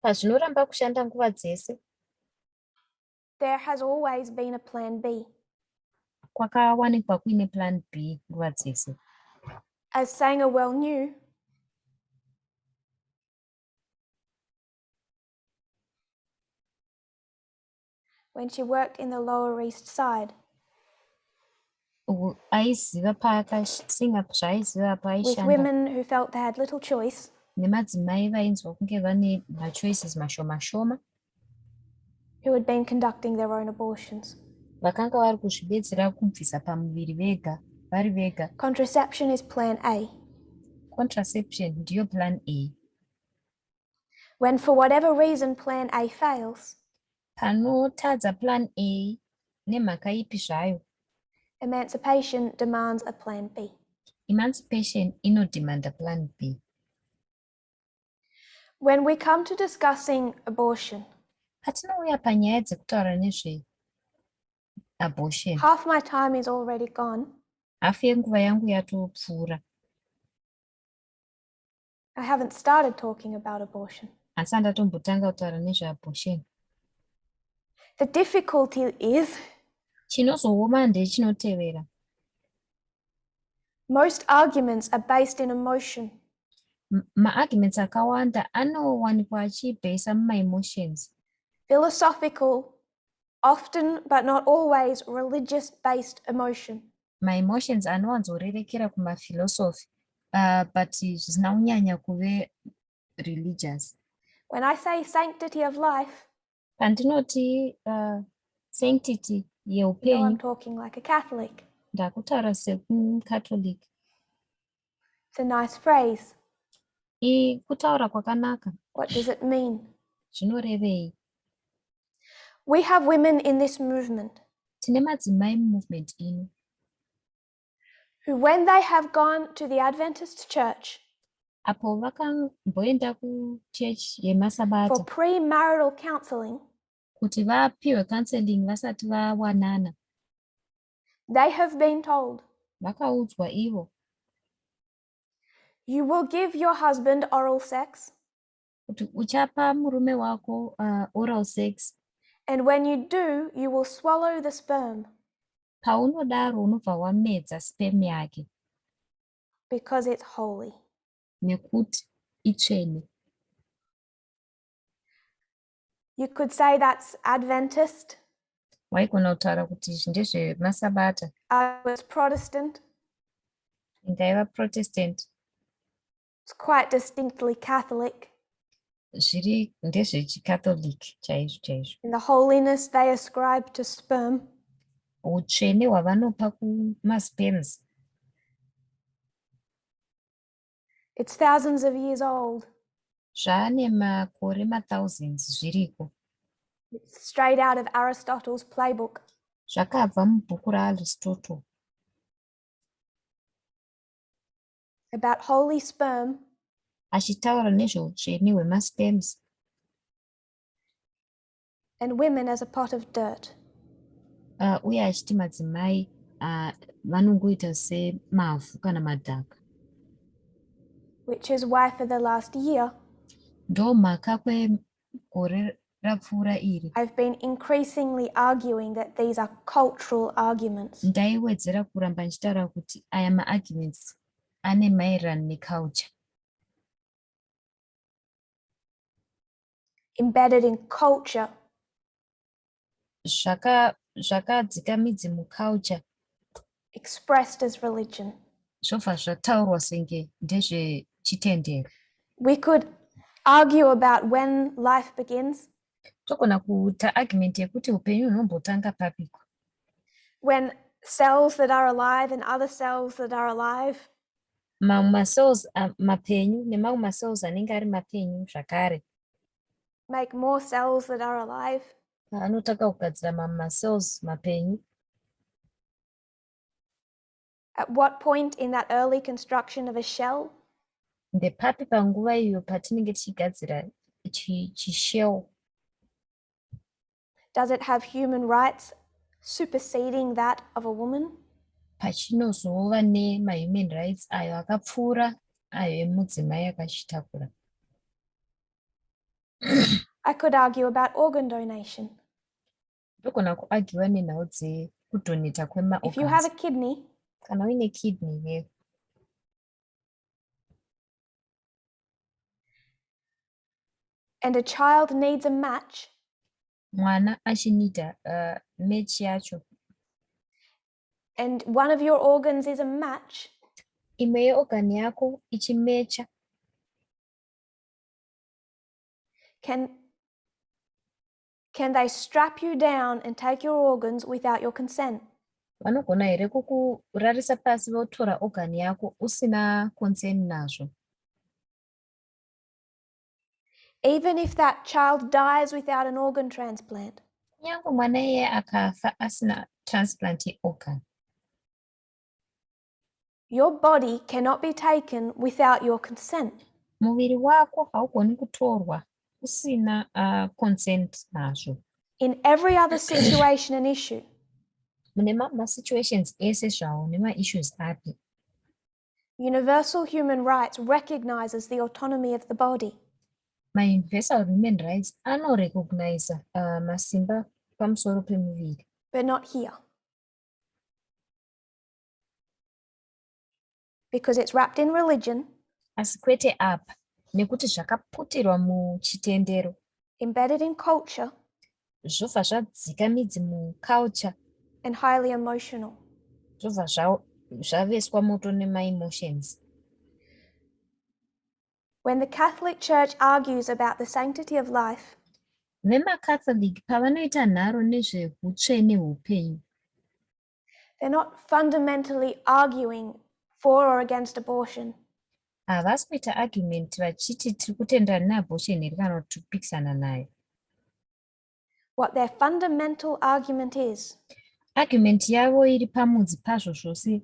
Pazvinoramba kushanda nguva dzese,
there has always been a plan B.
kwakawanikwa kuine plan B nguva dzese.
As Sanger well knew, when she worked in the Lower East Side
Aiziva paakasinga zvaaiziva
with
paaishanda
women who felt they had little choice.
Nemadzimai vainzwa kunge vane machoices mashoma shoma
who had been conducting their own abortions.
Vakanga vari kuzvibetsera kubvisa pamuviri vega vari vega.
Contraception is plan A.
Contraception ndiyo plan A.
When, for whatever reason, plan A fails,
Panotadza plan A nemhaka ipi zvayo,
emancipation demands a plan B.
Emancipation inodemanda plan B.
When we come to discussing abortion,
Patinouya panyaya dzekutaura nezve abortion,
half my time is already gone.
Hafu yenguva yangu yatopfuura.
I haven't started talking about abortion.
Asi handatombotanga kutaura nezveabortion.
The difficulty is
Chinozooma ndechinotevera.
Most arguments are based in emotion.
Maarguments akawanda anowanikwa achibhesa mumaemotions.
Philosophical, often but not always religious based emotion.
Maemotions anowanzorerekera kumaphilosophy, but zvisina kunyanya kuve religious.
When I say sanctity of life,
Pandinoti sanctity
you know I'm
yeupenyu,
talking like a Catholic.
Ndakutaura semucatholic.
It's a nice phrase.
Kutaura kwakanaka.
What does it mean?
Zvinorevei?
We have women in this movement
Tine madzimai mumovement ino
who, when they have gone to the Adventist church
apo vakamboenda kuchechi
for
yemasabata
premarital counseling,
kuti vapiwe counseling vasati vawanana,
they have been told,
vakaudzwa ivo,
"You will give your husband oral sex,
kuti uchapa murume wako oral sex,
and when you do, you will swallow the sperm
paunodaro unobva wamedza sperm yake
because it's holy."
Nekuti itsvene.
You could say that's Adventist.
Waigona kutaura kuti izvi ndezvemasabata.
I was Protestant.
Ndaiva Protestant.
It's quite distinctly Catholic
Zviri ndezvechicatholic chaizvo chaizvo.
In the holiness they ascribe to sperm.
Utsvene hwavanopa kumasperms.
It's thousands of years old.
Zvaane makore mathousands zviriko.
It's straight out of Aristotle's playbook.
Zvakabva mubhuku raAristotle
About holy sperm
achitaura nezveutsvene hwemasperms
and women as a pot of dirt.
Uye achiti madzimai vanongoita semavhu kana madhaka.
Which is why for the last year
Ndo mhaka kwegore rapfuura iri
I've been increasingly arguing that these are cultural arguments.
Ndaiwedzera kuramba ndichitaura kuti aya maarguments ane maererano neculture.
Embedded in culture
Zvakadzika midzi muculture
expressed as religion.
Zvobva zvataurwa senge ndezvechitendero.
We could argue about when life begins,
Togona kuita argument yekuti upenyu hunombotanga papiko,
when cells that are alive and other cells that are alive
mamwe macells mapenyu nemamwe macells anenge ari mapenyu zvakare
make more cells that are alive.
Paanotanga kugadzira mamwe macells mapenyu.
At what point in that early construction of a shell
Ndepapi panguva iyo patinenge tichigadzira chishell
does it have human rights superseding that of a woman?
Pachinozova nemahuman rights ayo akapfuura ayo emudzimai akachitakura?
I could argue about organ donation.
Ndogona kuargua nenhau dzekudonata
If you have
kwemaorgans.
a kidney
Kana uine kidney iwewe
and a child needs a match,
mwana achinida match yacho,
and one of your organs is a match,
imwe yeorgan yako ichimecha,
Can they strap you down and take your organs without your consent?
Vanogona here kukurarisa pasi votora organ yako usina consent nazvo?
Even if that child dies without an organ transplant,
Kunyange mwana iyeye akafa asina transplant yeorgan,
your body cannot be taken without your consent.
Muviri wako haugoni kutorwa usina consent nazvo.
In every other situation and issue,
Mune masituations ese zvawo nemaissues api,
universal human rights recognizes the autonomy of the body.
Mauniversal human rights anorecogniza masimba pamusoro pemuviri.
But not here, because it's wrapped in religion,
Asi kwete apa, nekuti zvakaputirwa muchitendero,
embedded in culture,
zvobva zvadzika midzi muculture,
and highly emotional.
Zvobva zvaveswa moto nemaemotions.
When the Catholic Church argues about the sanctity of life,
VemaCatholic pavanoita nharo nezveutsvene hweupenyu,
they're not fundamentally arguing for or against abortion.
Havasi kuita argument vachiti tiri kutenderana neabortion here kana kuti tiri kupikisana nayo.
What their fundamental argument is
Argument yavo iri pamudzi pazvo zvose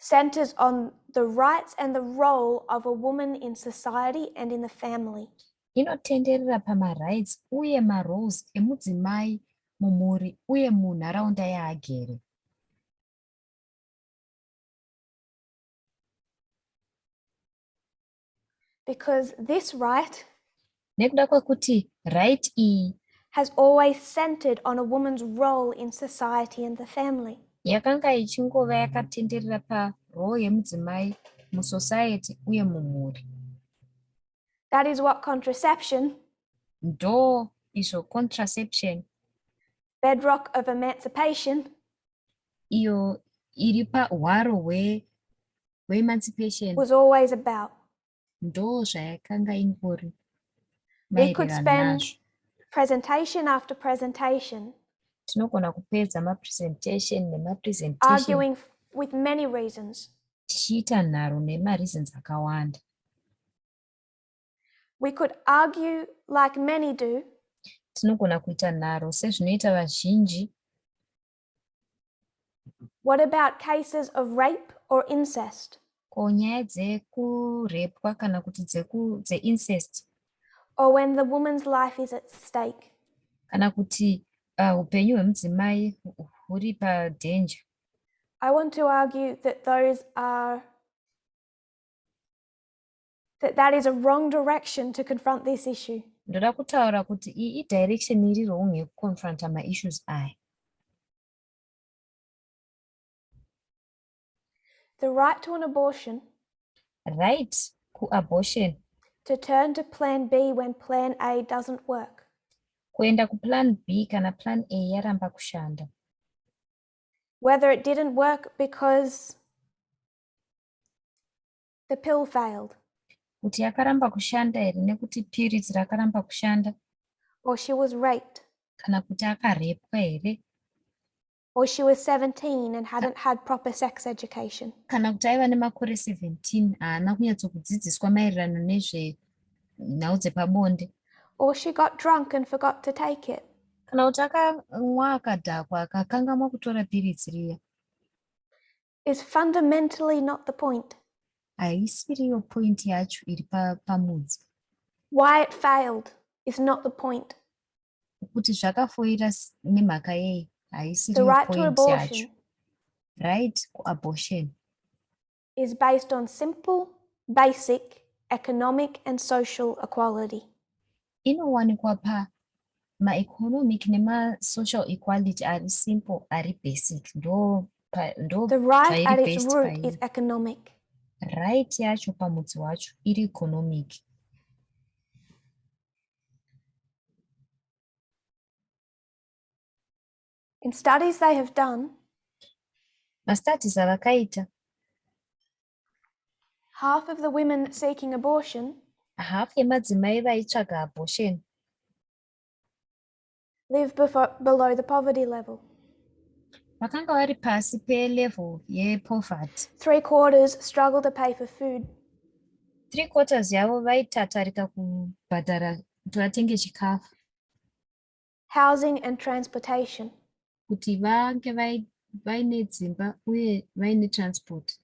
centers on the rights and the role of a woman in society and in the family.
Inotenderera pamarights uye maroles emudzimai mumhuri uye munharaunda yaagere.
Because this right
Nekuda kwekuti right iyi
has always centered on a woman's role in society and the family.
Yakanga ichingova yakatenderera parole yemudzimai musociety uye mumhuri.
That is what contraception,
Ndo izvo contraception,
bedrock of emancipation,
iyo iri pahwaro hweemancipation,
was always about.
Ndo zvayakanga ingori
We could
maererano
spend
nazvo.
presentation after presentation
Tinogona kupedza mapresentation nemapresentation
arguing with many reasons.
Tichiita nharo nemareasons akawanda.
We could argue like many do
Tinogona kuita nharo sezvinoita vazhinji.
What about cases of rape or incest
Ko nyaya dzekurepwa kana kuti dzeincest
or when the woman's life is at stake?
Kana kuti upenyu hwemudzimai huri padhenja?
I want to argue that those are that that is a wrong direction to confront this issue.
Ndoda kutaura kuti iyi idirection iri wrong yekuconfronta maissues aya.
The right to an abortion,
Right kuabortion,
to turn to plan B when plan A doesn't work,
kuenda kuplan B kana plan A yaramba kushanda,
whether it didn't work because the pill failed
kuti yakaramba kushanda here nekuti piritsi rakaramba kushanda,
or she was raped
kana kuti akarepwa here,
or she was 17 and hadn't had proper sex education,
kana kuti aiva nemakore 17 haana kunyatsokudzidziswa maererano nezvenhau dzepabonde,
or she got drunk and forgot to take it,
kana kuti akamwa akadhakwa akakanganwa kutora piritsi riya,
is fundamentally not the point.
Haisiriyo point yacho iri pamudzi.
Why it failed is not the point.
Kuti zvakafoira nemhaka yei
The
haisiriyo
right to
point yacho.
abortion
Right kuabortion
is based on simple, basic economic and social equality.
Inowanikwa pamaeconomic nemasocial equality ari simple, ari basic, ndo
The right
zvairi
at its
based
root is
pairi.
Economic.
Right yacho pamudzi wacho iri economic.
In studies they have done,
Mastudies avakaita,
half of the women seeking abortion
Hafu yemadzimai vaitsvaga abortion
live below the poverty level.
Vakanga vari pasi pelevel yepoverty.
Three-quarters struggle to pay for food.
3/4 yavo vaitatarika kubhadhara kuti vatenge chikafu,
housing and transportation.
Kuti vange vaine dzimba uye vaine transport.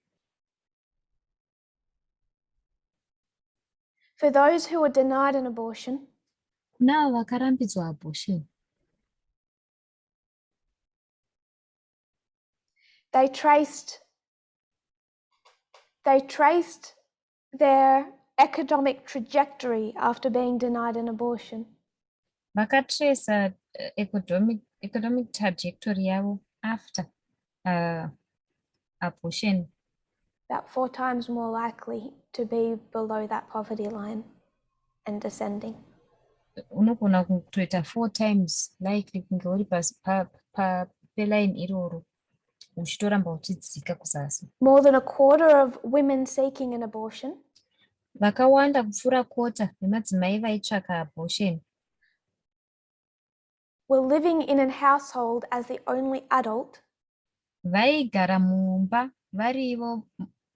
For those who were denied an abortion,
Kuna avo vakarambidzwa abortion,
they traced their economic trajectory after being denied an abortion.
Vakatresa economic trajectory yavo after abortion.
About four times more likely to be below that poverty line and descending.
Unogona kutoita four times likely kunge uri pasi peline iroro uchitoramba uchidzika kuzasi.
More than a quarter of women seeking an abortion
Vakawanda kupfuura kota vemadzimai vaitsvaka abortion
were living in a household as the only adult
vaigara mumba varivo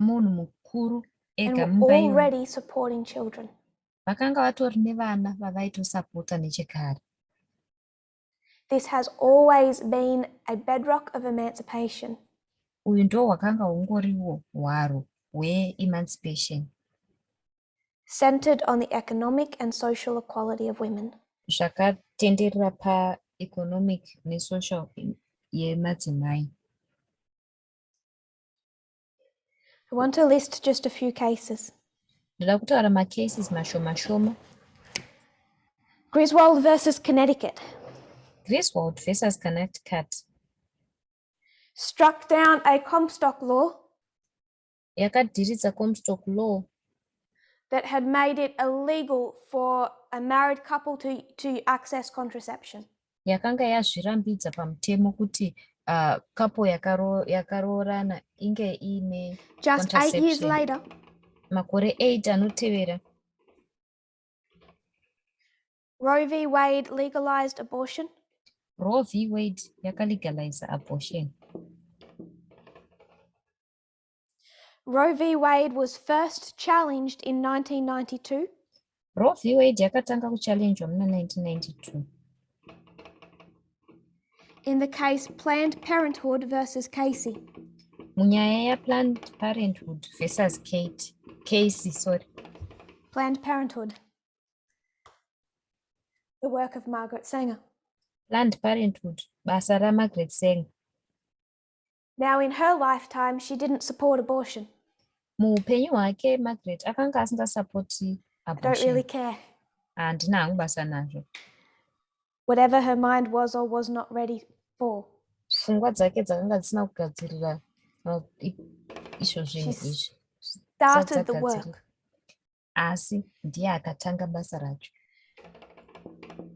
munhu mukuru
and
ega
were
mumba iyoyo.
Already supporting children.
Vakanga vatori nevana vavaitosapota nechekare.
This has always been a bedrock of emancipation.
Uyu ndo hwakanga hungoriwo hwaro hweemancipation,
Centered on the economic and social equality of women.
Zvakatenderera paeconomic nesocial yemadzimai.
I want to list just a few cases.
Ndoda kutaura macases mashoma shoma.
Griswold versus Connecticut
Griswold versus Connecticut
struck down a Comstock law
yakadhiritsa Comstock law
that had made it illegal for a married couple to access contraception.
Yakanga yazvirambidza pamutemo kuti couple yakaroorana inge iine
Just 8 years
contraception.
Later,
Makore 8 anotevera,
Roe v. Wade legalized abortion.
Roe v. Wade yakalegalize abortion.
Roe v. Wade was first challenged in 1992
Roe v. Wade yakatanga kuchallenjwa muna 1992
in the case Planned Parenthood versus Casey.
Munyaya yaPlanned Parenthood versus Kate Casey, sorry.
Planned Parenthood. The work of Margaret Sanger.
Planned Parenthood, basa raMargaret Sanger.
Now, in her lifetime, she didn't support abortion.
Muupenyu hwake Margaret akanga asingasapoti
I don't really
abortion.
care.
Handina hangu basa nazvo.
Whatever her mind was or was not ready for.
Pfungwa dzake dzakanga dzisina kugadzirira izvo zvinhu
She
izvi
started the
dzagadzirira.
Work.
Asi ndiye akatanga basa racho.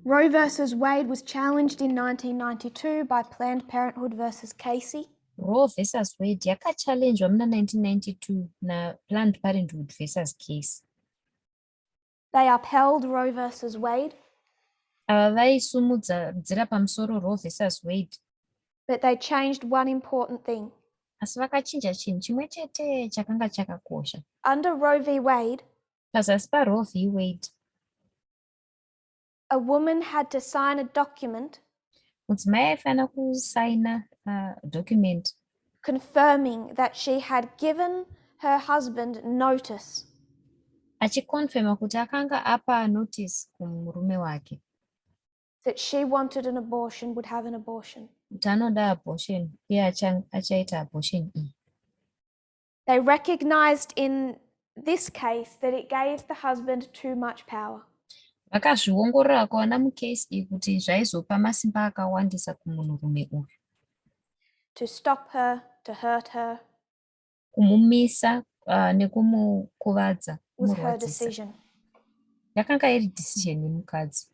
Roe versus Wade was challenged in 1992 by Planned Parenthood versus Casey.
Roe versus Wade yakachallenjwa muna 1992 naPlanned Parenthood versus Casey.
They upheld Roe versus Wade,
Ava vaisumudzira pamusoro Roe versus Wade,
but they changed one important thing.
Asi vakachinja chinhu chimwe chete chakanga chakakosha.
Under Roe v. Wade,
Pazasi paRoe v. Wade,
a woman had to sign a document
mudzimai aifanira kusaina document
confirming that she had given her husband notice
achikonfema kuti akanga apa notice kumurume wake
that she wanted an abortion, would have an abortion.
Kuti anoda abortion uye achaita abortion iyi.
They recognized in this case that it gave the husband too much power.
Vakazviongorora vakaona mucase iyi kuti zvaizopa masimba akawandisa kumunhurume uyu
to stop her, to hurt her,
kumumisa nekumukuvadza,
was her
kumurwadzisa.
Decision.
Yakanga iri decision yemukadzi.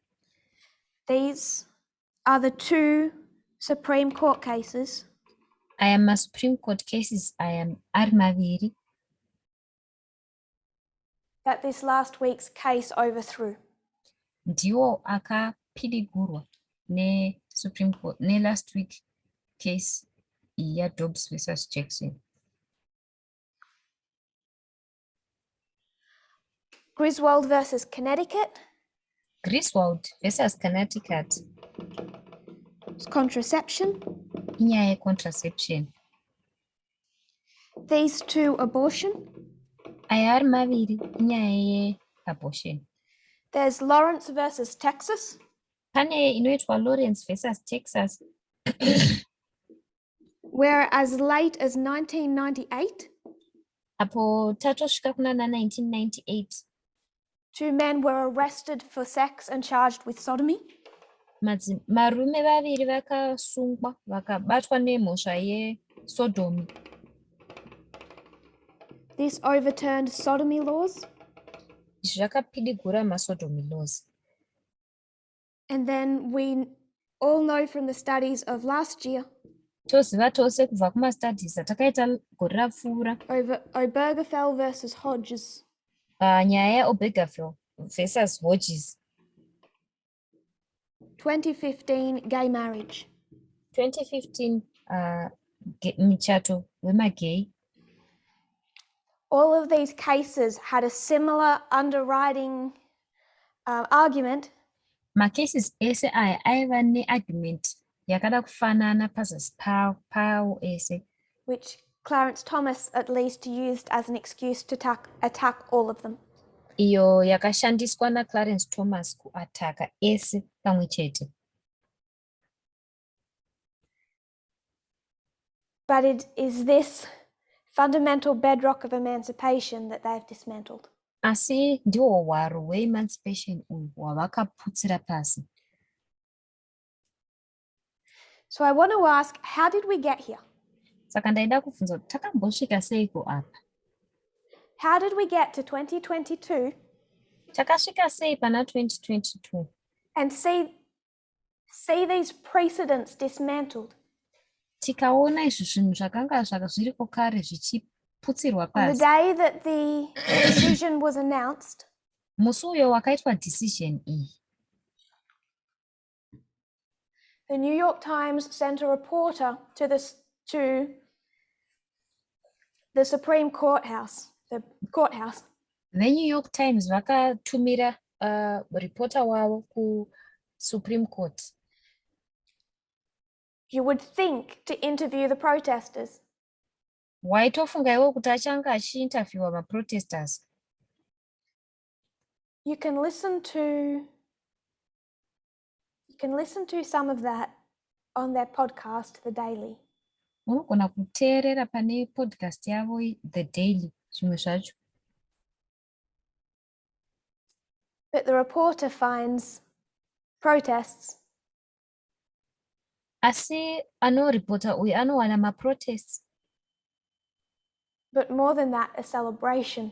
These are the two Supreme Court cases
Aya masupreme court cases aya ari maviri
that this last week's case overthrew.
Ndiwo akapidigurwa neSupreme Court nelast week case iyi yaDobbs versus Jackson.
Griswold versus Connecticut
Griswold versus Connecticut
is contraception.
Inyaya yecontraception.
These two, abortion.
Aya ari maviri inyaya yeabortion.
There's Lawrence versus Texas,
Pane inoitwa Lawrence versus Texas,
where as late as 1998,
apo tatosvika kuna na1998,
two men were arrested for sex and charged with sodomy.
Varume vaviri vakasungwa vakabatwa nemhosva yesodomy.
This overturned sodomy laws.
Izvi zvakapidigura masodomy laws.
And then we all know from the studies of last year
Toziva tose kubva kumastudies atakaita gore rapfuura
over Obergefell versus Hodges,
panyaya yaObergefell versus Hodges,
2015 gay marriage.
2015 muchato wemagay.
All of these cases had a similar underwriting argument
Macases ese aya aiva neargument yakada kufanana pazasi pawo ese,
which Clarence Thomas at least used as an excuse to attack all of them.
Iyo yakashandiswa naClarence Thomas kuataka ese pamwe chete.
But it is this fundamental bedrock of emancipation that they've dismantled.
Asi ndihwo hwaro hweemancipation uhu hwavakaputsira pasi.
So I want to ask, how did we get here?
Saka ndaida kubvunza kuti takambosvika seiko apa?
How did we get to 2022
Takasvika sei pana 2022
and see these precedents dismantled?
Tikaona izvi zvinhu zvakanga zviriko kare zvichiputsirwa
On the
pasi?
day that the decision was announced,
Musi uyo wakaitwa decision iyi,
the New York Times sent a reporter to the Supreme Courthouse, the courthouse,
veNew York Times vakatumira reporter wavo kuSupreme Court.
You would think to interview the protesters.
Waitofunga iwo kuti achange achiinterviewa maprotesters.
You can listen to some of that on their podcast, The Daily.
Unogona kuteerera pane podcast yavo The Daily zvimwe zvacho.
But the reporter finds protests
Asi anoripota uyu anowana maprotests,
but more than that, a celebration.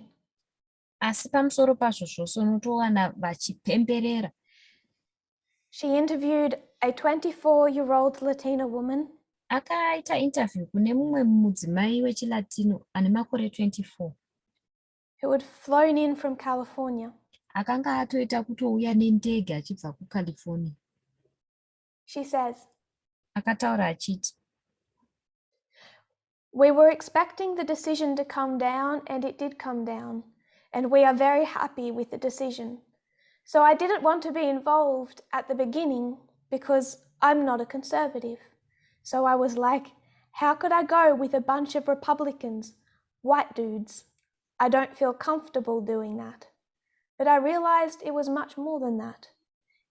Asi pamusoro pazvo zvose unotowana vachipemberera.
She interviewed a 24-year-old Latina woman
Akaita interview kune mumwe mudzimai wechiLatino ane makore 24
who had flown in from California.
Akanga atoita kutouya nendege achibva kuCalifornia.
She says,
Akataura achiti,
"We were expecting the decision to come down, and it did come down, and we are very happy with the decision. So I didn't want to be involved at the beginning because I'm not a conservative. So I was like, how could I go with a bunch of Republicans, white dudes? I don't feel comfortable doing that. But I realized it was much more than that.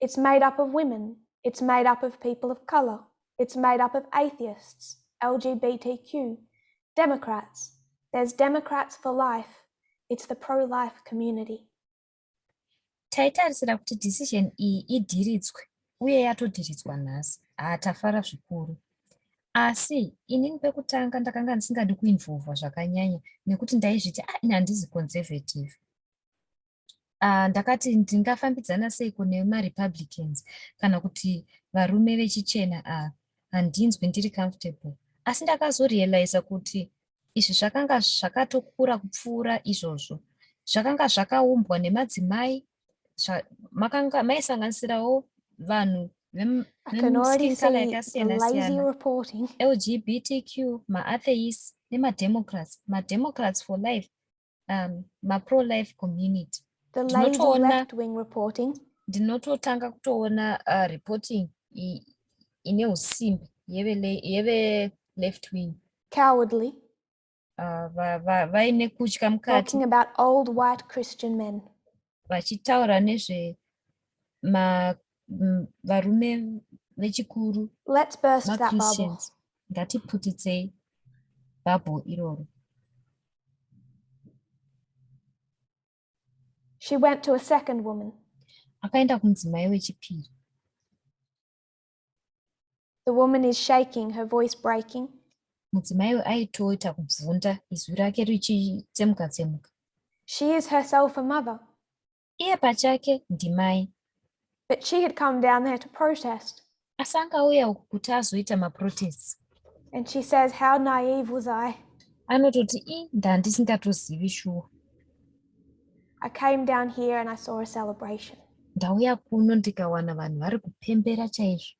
It's made up of women, it's made up of people of color, it's made up of atheists, LGBTQ, Democrats. There's Democrats for Life. It's the pro life community."
"Taitarisira kuti decision iyi idhiritswe uye yatodhiritswa nhasi. Haa, tafara zvikuru. Asi inini pekutanga ndakanga ndisingadi kuinvolvwa zvakanyanya nekuti ndaizviti, ah, ini handizi conservative. Ndakati ndingafambidzana seiko nemaRepublicans kana kuti varume vechichena ava? Handinzwi ndiri comfortable. Asi ndakazorealiza kuti izvi zvakanga zvakatokura kupfuura izvozvo. Zvakanga zvakaumbwa nemadzimai, makanga maisanganisirawo vanhu
I can already
vemuskin color
see the
yakasiyana
lazy
siyana,
reporting
LGBTQ, maatheists nemaDemocrats, maDemocrats for life, mapro-life community.
The lazy
Ndinotoona
left wing reporting
ndinototanga kutoona reporting ine usimbe yeve left wing,
cowardly,
vaine kutya mukati,
talking about old white Christian men.
Vachitaura nezve varume vechikuru,
Let's burst that bubble.
maChristians. Ngatiputitsei bubble iroro.
She went to a second woman.
Akaenda kumudzimai wechipiri.
The woman is shaking, her voice breaking.
Mudzimai uyu aitoita kubvunda, izwi rake richitsemuka tsemuka.
She is herself a mother,
Iye pachake ndimai,
but she had come down there to protest.
Asi angauya uku kuti azoita maprotests.
And she says, "How naive was I?
Anototi, "I ndandisingatozivi shuwa.
I came down here and I saw a celebration."
Ndauya kuno ndikawana vanhu vari kupembera chaizvo."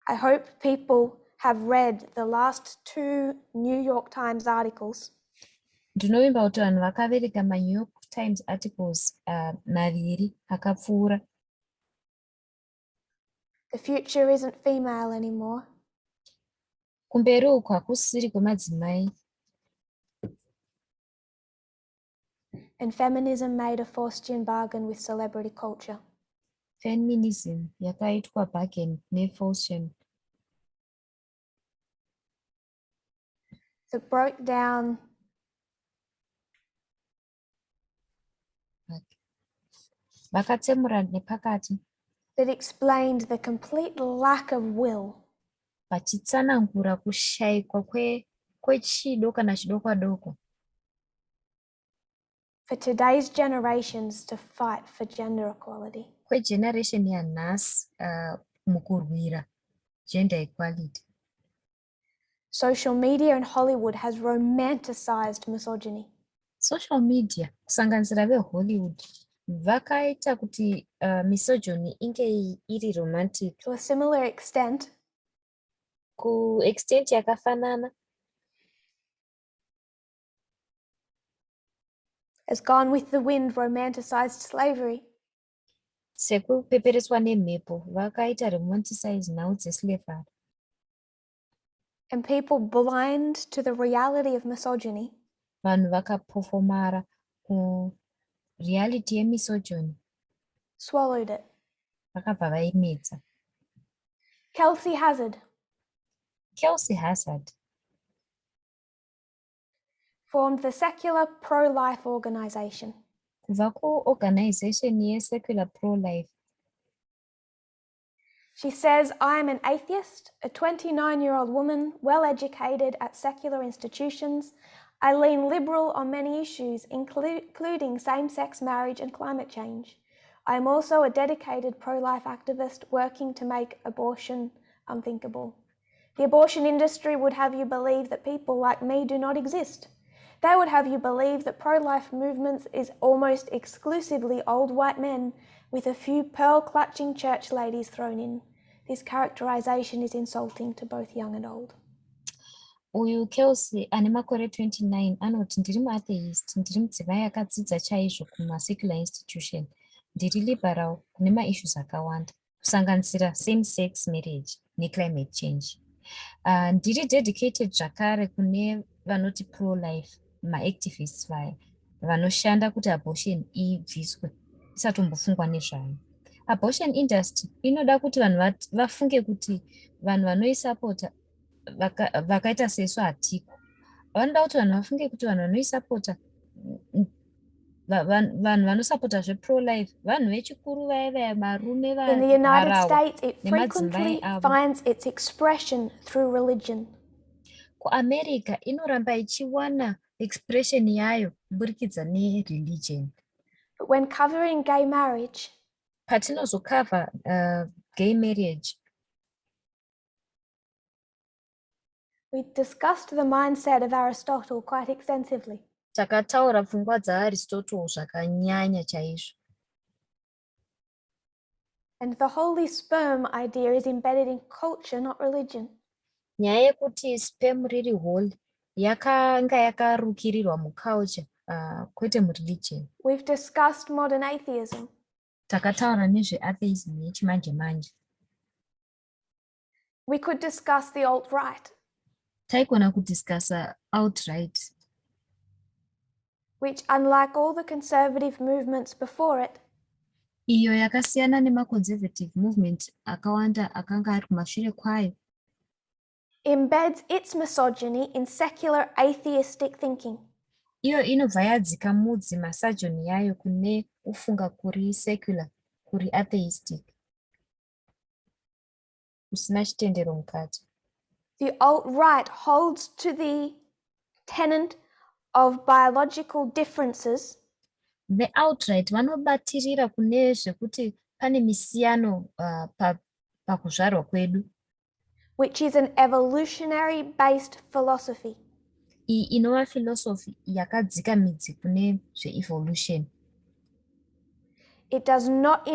I hope people have read the last two New York Times articles
Ndinovimba kuti vanhu vakaverenga maNew York Times articles maviri akapfuura.
The future isn't female anymore.
Kumberi uku hakusiri kwemadzimai.
And feminism made a Faustian bargain with celebrity culture.
Feminism yakaitwa bargain neFaustian
that broke down
Vakatsemura nepakati
that explained the complete lack of will
vachitsanangura kushayikwa kwechido kana chidokwa doko
for today's generations to fight for gender equality.
Kwegeneration yanhasi mukurwira gender equality.
Social media and Hollywood has romanticized misogyny.
Social media kusanganisira veHollywood vakaita kuti misogyny inge iri romantic.
To a similar extent,
Kuextent yakafanana
as Gone with the Wind romanticized slavery.
Sekupepereswa nemhepo vakaita romanticize nhau dzeslavery.
And people blind to the reality of misogyny
Vanhu vakapofomara kureality yemisogyny
swallowed it.
Vakabva vaimedza.
Kelsey Hazard
Kelsey Hazard
formed the secular pro life organization.
Kubva kuorganization yesecular pro life.
She says, "I am an atheist, a 29-year-old woman, well educated at secular institutions. I lean liberal on many issues, including same sex marriage and climate change. I am also a dedicated pro life activist working to make abortion unthinkable. The abortion industry would have you believe that people like me do not exist. They would have you believe that pro life movements is almost exclusively old white men with a few pearl clutching church ladies thrown in. This characterization is insulting to both young and old."
Uyu Kelsey ane makore 29 anoti, "Ndiri muatheist, ndiri mudzimai akadzidza chaizvo kumasecular institution. Ndiri liberal kune maissues akawanda kusanganisira same sex marriage neclimate change. Ndiri dedicated zvakare kune vanoti pro life maactivists, vaya vanoshanda kuti abortion ibviswe, isatombofungwa nezvayo. Abortion industry inoda kuti vanhu vafunge kuti vanhu vanoisapota vakaita sesu hatiko. Vanoda kuti vanhu vafunge kuti vanhu vanoisapota, vanhu vanosapota zvepro life, vanhu vechikuru vaya vaya, varume
In the United
varahwa
States, it
nemadzimai
frequently
avo."
finds its expression through religion.
KuAmerica inoramba ichiwana expression yayo kuburikidza nereligion.
But when covering gay marriage,
Patinozokavha gay marriage,
we discussed the mindset of Aristotle quite extensively.
Takataura pfungwa dzaAristotle zvakanyanya chaizvo.
And the holy sperm idea is embedded in culture, not religion.
Nyaya yekuti sperm riri holy yakanga yakarukirirwa muculture, kwete mureligion.
We've discussed modern atheism.
Takataura nezveatheism yechimanje manje.
We could discuss the alt-right,
Taigona kudiscussa alt-right,
which, unlike all the conservative movements before it,
iyo yakasiyana nemaconservative movement akawanda akanga ari kumashure kwayo,
embeds its misogyny in secular atheistic thinking.
Iyo inobva yadzika mudzi misogyny yayo kune kufunga kuri secular, kuri atheistic, kusina chitendero mukati.
The alt-right holds to the tenet of biological differences
Vealt-right vanobatirira kune zvekuti pane misiyano pakuzvarwa kwedu,
which is an evolutionary based philosophy.
Iyi inova philosophy yakadzika midzi kune zveevolution.
It does not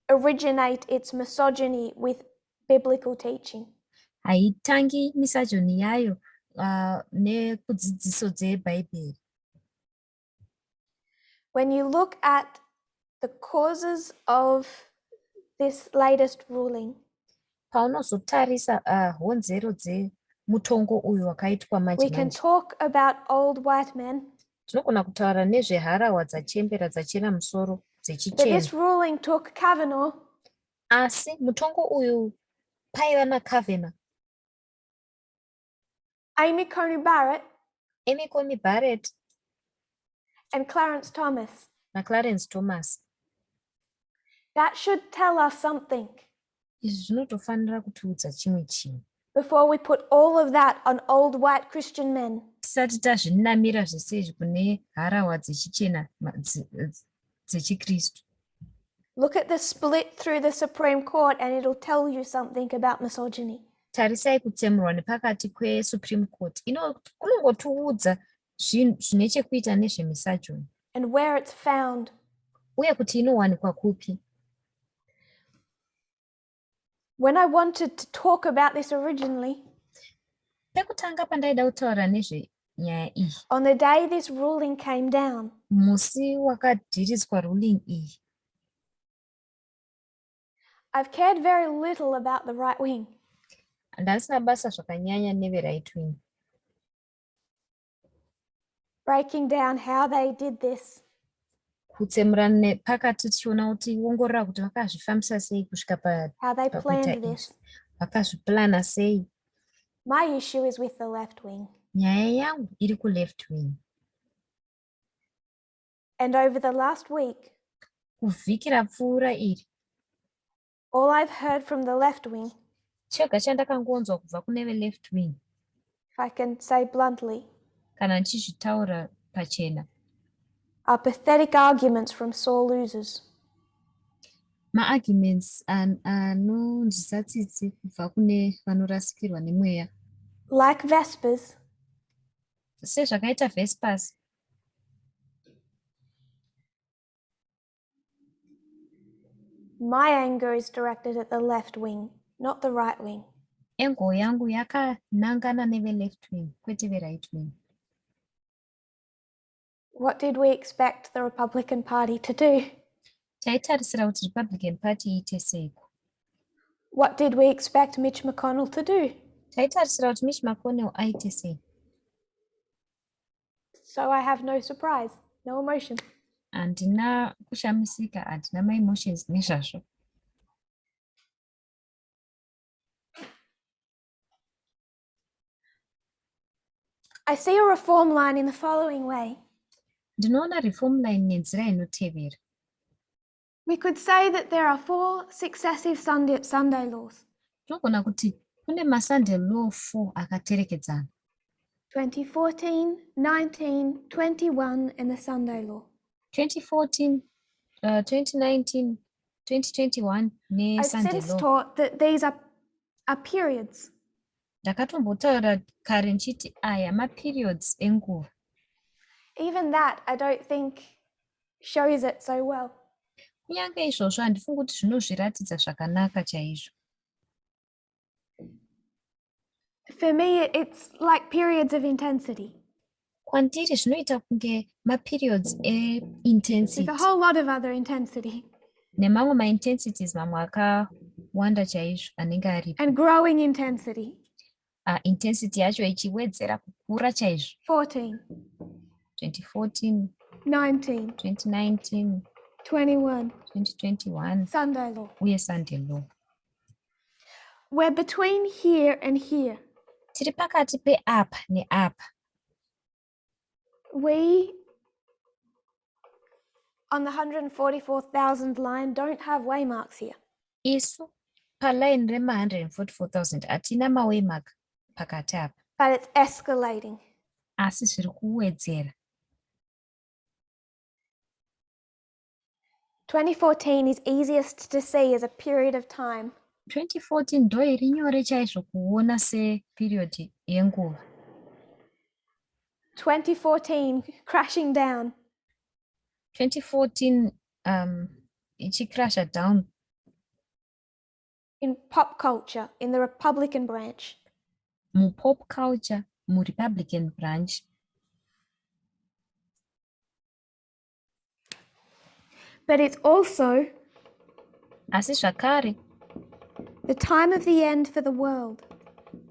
originate its misogyny with biblical teaching.
Haitangi misogyny yayo nekudzidziso dzebhaibheri.
When you look at the causes of this latest ruling,
Paunozotarisa honzero dzemutongo uyu wakaitwa manje
we can
manje,
talk about old white men,
tinogona kutaura nezveharahwa dzachembera, dzachena musoro,
but
dzechichena.
this ruling took Kavanaugh,
Asi mutongo uyu paiva naKavanaugh,
Amy Coney Barrett,
Amy Coney Barrett
and Clarence Thomas.
naClarence Thomas.
That should tell us something
Izvi zvinotofanira kutiudza chimwe chinhu
before we put all of that on old white Christian men.
Tisati tazvinamira zvese izvi kune harahwa dzechichena dzechikristu.
Look at the split through the Supreme Court and it'll tell you something about misogyny.
Tarisai kutsemurwa nepakati kweSupreme Court, kunongotiudza zvinhu zvine chekuita nezvemisogyny
and where it's found.
Uye kuti inowanikwa kupi.
When I wanted to talk about this originally,
Pekutanga pandaida kutaura nezvenyaya iyi,
on the day this ruling came down,
musi wakadhirizwa ruling iyi,
I've cared very little about the right wing.
Ndasina basa zvakanyanya neveright wing.
Breaking down how they did this,
Kutsemura nepakati tichiona kuti ongorora kuti vakazvifambisa sei kusvika
how they
pakuita
planned
izvi,
this.
Vakazviplana sei.
My issue is with the left wing.
Nyaya yangu iri kuleft wing.
And over the last week,
Kuvhiki rapfuura iri,
all I've heard from the left wing,
chega chandakangonzwa kubva kune veleft wing,
if I can say bluntly,
kana ndichizvitaura pachena,
are pathetic arguments from sore losers.
Maarguments anonzwisa tsitsi kubva kune vanorasikirwa nemweya.
Like Vespers,
Sezvakaita Vespers,
my anger is directed at the left wing, not the right wing.
Anger yangu yakanangana neveleft wing, kwete veright wing.
What did we expect the Republican Party to do?
Taitarisira kuti Republican Party iite seiko?
What did we expect Mitch McConnell to do?
Taitarisira kuti Mitch McConnell aite sei?
So I have no surprise, no emotion.
Handina kushamisika, handina maemotions nezvazvo.
I see a reform line in the following way.
Ndinoona reform line nenzira inotevera.
We could say that there are four successive Sunday laws:
Tinogona kuti kune maSunday law 4 akaterekedzana:
2014, 19, 21, and the Sunday law.
2014, 2019, 2021
I've
neSunday
since
law.
taught that these are periods.
Ndakatombotaura kare ndichiti aya maperiods enguva.
Even that, I don't think, shows it so well.
Kunyange izvozvo handifungi kuti zvinozviratidza zvakanaka chaizvo.
For me, it's like periods of intensity
Kwandiri zvinoita kunge maperiods
with
eintensity
a whole lot of other intensity
nemamwe maintensities mamwe akawanda chaizvo anenge aripo.
And growing intensity.
Intensity yacho ichiwedzera kukura chaizvo.
14,
2014,
19,
2019,
21,
2021
Sunday law.
Uye Sunday law.
We're between here and here.
Tiri pakati peapa neapa.
We, on the 144,000 line, don't have waymarks here.
Isu palaini rema144,000 hatina mawaymark pakati apa.
But it's escalating.
Asi zviri kuwedzera.
2014 is easiest to see as a period of time.
2014 ndo iri nyore chaizvo kuona seperiod yenguva.
2014 crashing down.
2014 ichicrasha down
in pop culture, in the Republican branch.
Mupop culture, muRepublican branch.
But it's also
Asi zvakare
the time of the end for the world.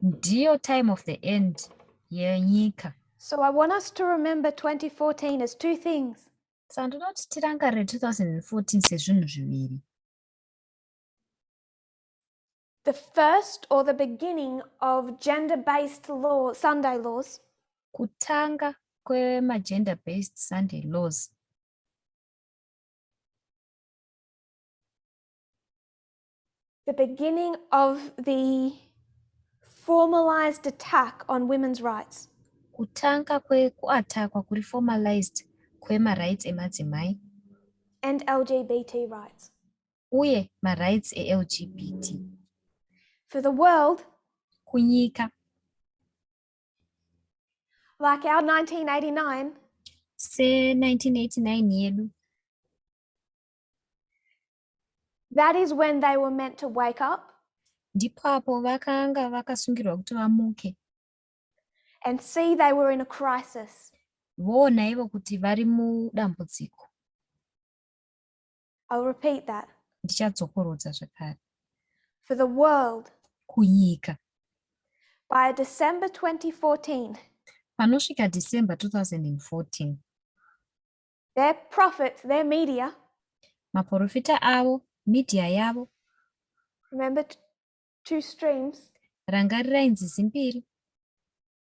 Ndiyo time of the end yenyika.
So I want us to remember 2014 as two things.
Saka ndoda kuti tirangarire 2014 sezvinhu zviviri.
The first, or the beginning of gender based law, Sunday laws,
Kutanga kwemagender based Sunday laws,
the beginning of the formalized attack on women's rights,
kutanga kwekuatakwa kuri formalized kwemarights emadzimai
and LGBT rights.
Uye marights eLGBT.
For the world,
Kunyika,
like our 1989,
se1989 yedu,
that is when they were meant to wake up
ndipo apo vakanga vakasungirwa kuti vamuke
and see they were in a crisis.
Voona ivo kuti vari mudambudziko.
I'll repeat that.
Ndichadzokorodza zvakare.
For the world,
Kunyika,
by December 2014,
panosvika December 2014,
their prophets, their media,
maprofita avo, midhiya yavo,
remember two streams,
rangarirai nzizi mbiri,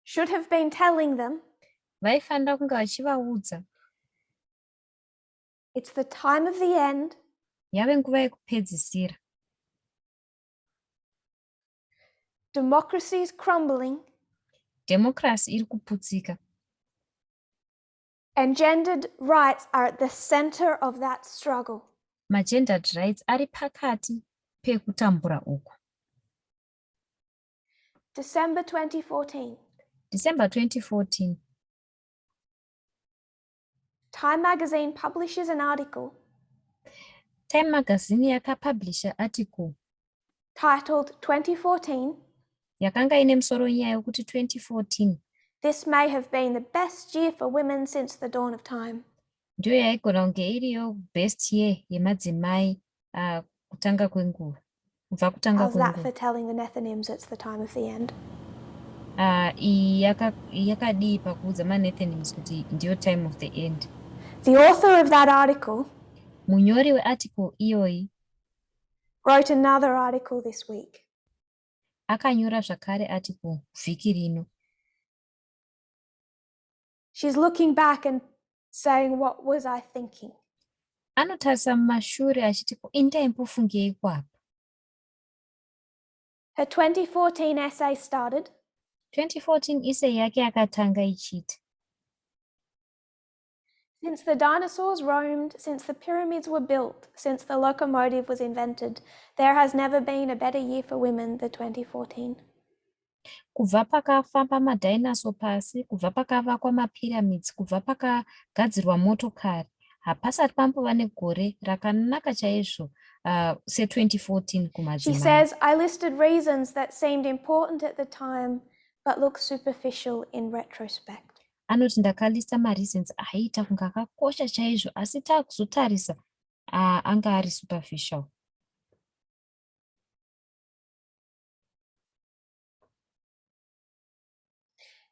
should have been telling them
vaifanira kunge vachivaudza
it's the time of the end.
Yave nguva yekupedzisira.
Democracy is crumbling
Dhemokirasi iri kuputsika
and gendered rights are at the center of that struggle.
Magendered rights ari pakati pekutambura uku.
December 2014,
December 2014,
Time magazine publishes an article
Time magazine yakapublisha article
titled 2014.
Yakanga ine musoro nyaya yokuti 2014.
This may have been the best year for women since the dawn of time.
Ndiyo yaigona kunge iriyo best year yemadzimai kutanga kwenguva, kubva kutanga
How's that
kwenguva.
for telling the Nethinims it's the time of the end?
Iyi yakadii pakuudza maNethinims kuti ndiyo time of the end?
The author of that article
Munyori wearticle iyoyi
wrote another article this week.
Akanyora zvakare article vhiki rino.
She's looking back and saying, "What was I thinking?"
Anotarisa mumashure achiti, "Ko ini ndaimbofungei apa?"
Her 2014 essay started
2014 essay yake yakatanga ichiti,
"Since the dinosaurs roamed, since the pyramids were built, since the locomotive was invented, there has never been a better year for women than 2014."
Kubva pakafamba madinosaur pasi, kubva pakavakwa mapyramids, kubva pakagadzirwa motokari, hapasati pambova negore rakanaka chaizvo se2014
She
kumadzimai.
says, I listed reasons that seemed important at the time but look superficial in retrospect.
Anoti ndakalista mareasons aiita kunge akakosha chaizvo, asi taakuzotarisa anga ari superficial.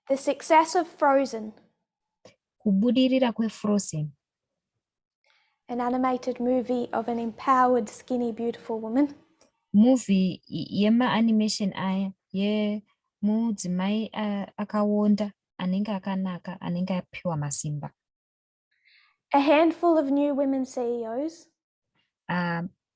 The success of Frozen,
Kubudirira kweFrozen,
an animated movie of an empowered, skinny, beautiful woman,
movie yemaanimation aya yemudzimai akaonda anenge akanaka anenge apiwa masimba.
A handful of new women CEOs,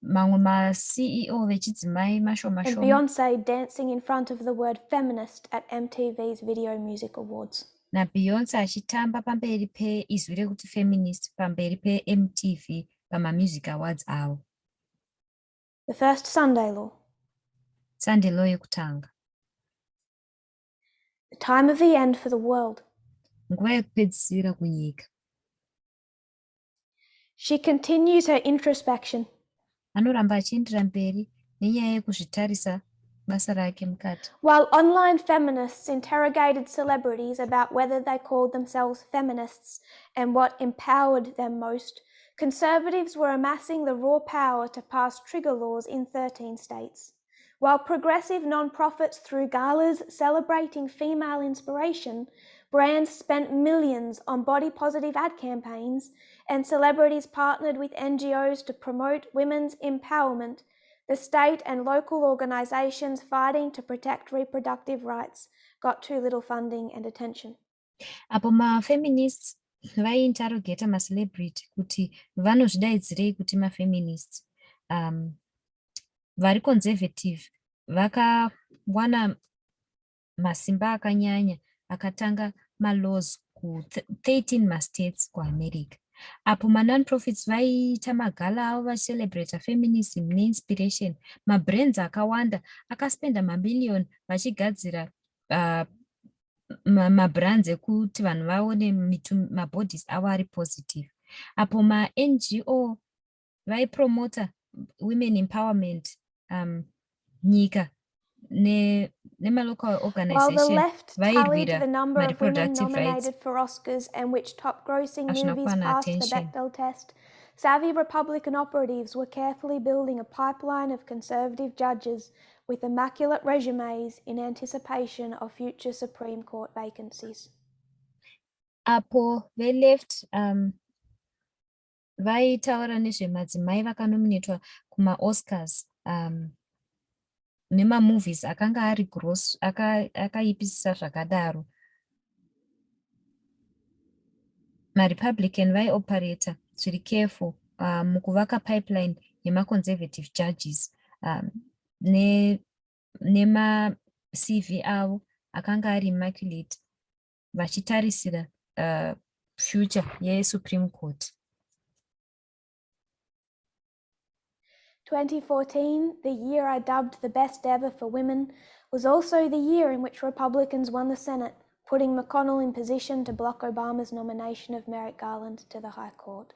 Mamwe maCEO vechidzimai mashoma
and
shoma,
Beyonce dancing in front of the word feminist at MTV's Video Music Awards.
naBeyonce achitamba pamberi peizwi rekuti feminist pamberi peMTV pamamusic awards avo.
The first Sunday law,
Sunday law yekutanga,
the time of the end for the world.
Nguva yekupedzisira kunyika.
She continues her introspection.
Anoramba achiendera mberi nenyaya yekuzvitarisa basa rake mukati.
While online feminists interrogated celebrities about whether they called themselves feminists and what empowered them most, conservatives were amassing the raw power to pass trigger laws in 13 states. While progressive nonprofits threw galas celebrating female inspiration, brands spent millions on body positive ad campaigns, and celebrities partnered with NGOs to promote women's empowerment, the state and local organisations fighting to protect reproductive rights got too little funding and attention.
Apo mafeminists vaiinterrogata macelebrity kuti vanozvidaidzirei kuti mafeminists, vari conservative vakawana masimba akanyanya akatanga malaws ku13 mastates kuAmerica. Apo manonprofits vaiita magala avo vachicelebrata feminism neinspiration, mabrands akawanda akaspenda mamiliyoni vachigadzira mabrands ekuti vanhu vaone mabodies avo ari positive. Apo maNGO vaipromota women empowerment, nyika nemalocal
While the
organization
left tallied
vairwira
the number of women
mareproductive rights,
nominated for Oscars and which top grossing
hazvina
movies
kuwana
passed the
attention.
Bechdel test, savvy Republican operatives were carefully building a pipeline of conservative judges with immaculate resumes in anticipation of future Supreme Court vacancies.
Apo veleft vaitaura nezvemadzimai vakanominatwa kumaOscars nemamovies akanga ari gross akaipisisa zvakadaro, maRepublican vaioperata zviri careful mukuvaka pipeline yemaconservative judges nemaCV avo akanga ari immaculate vachitarisira future yeSupreme Court.
2014, the year I dubbed the best ever for women, was also the year in which Republicans won the Senate, putting McConnell in position to block Obama's nomination of Merrick Garland to the High Court.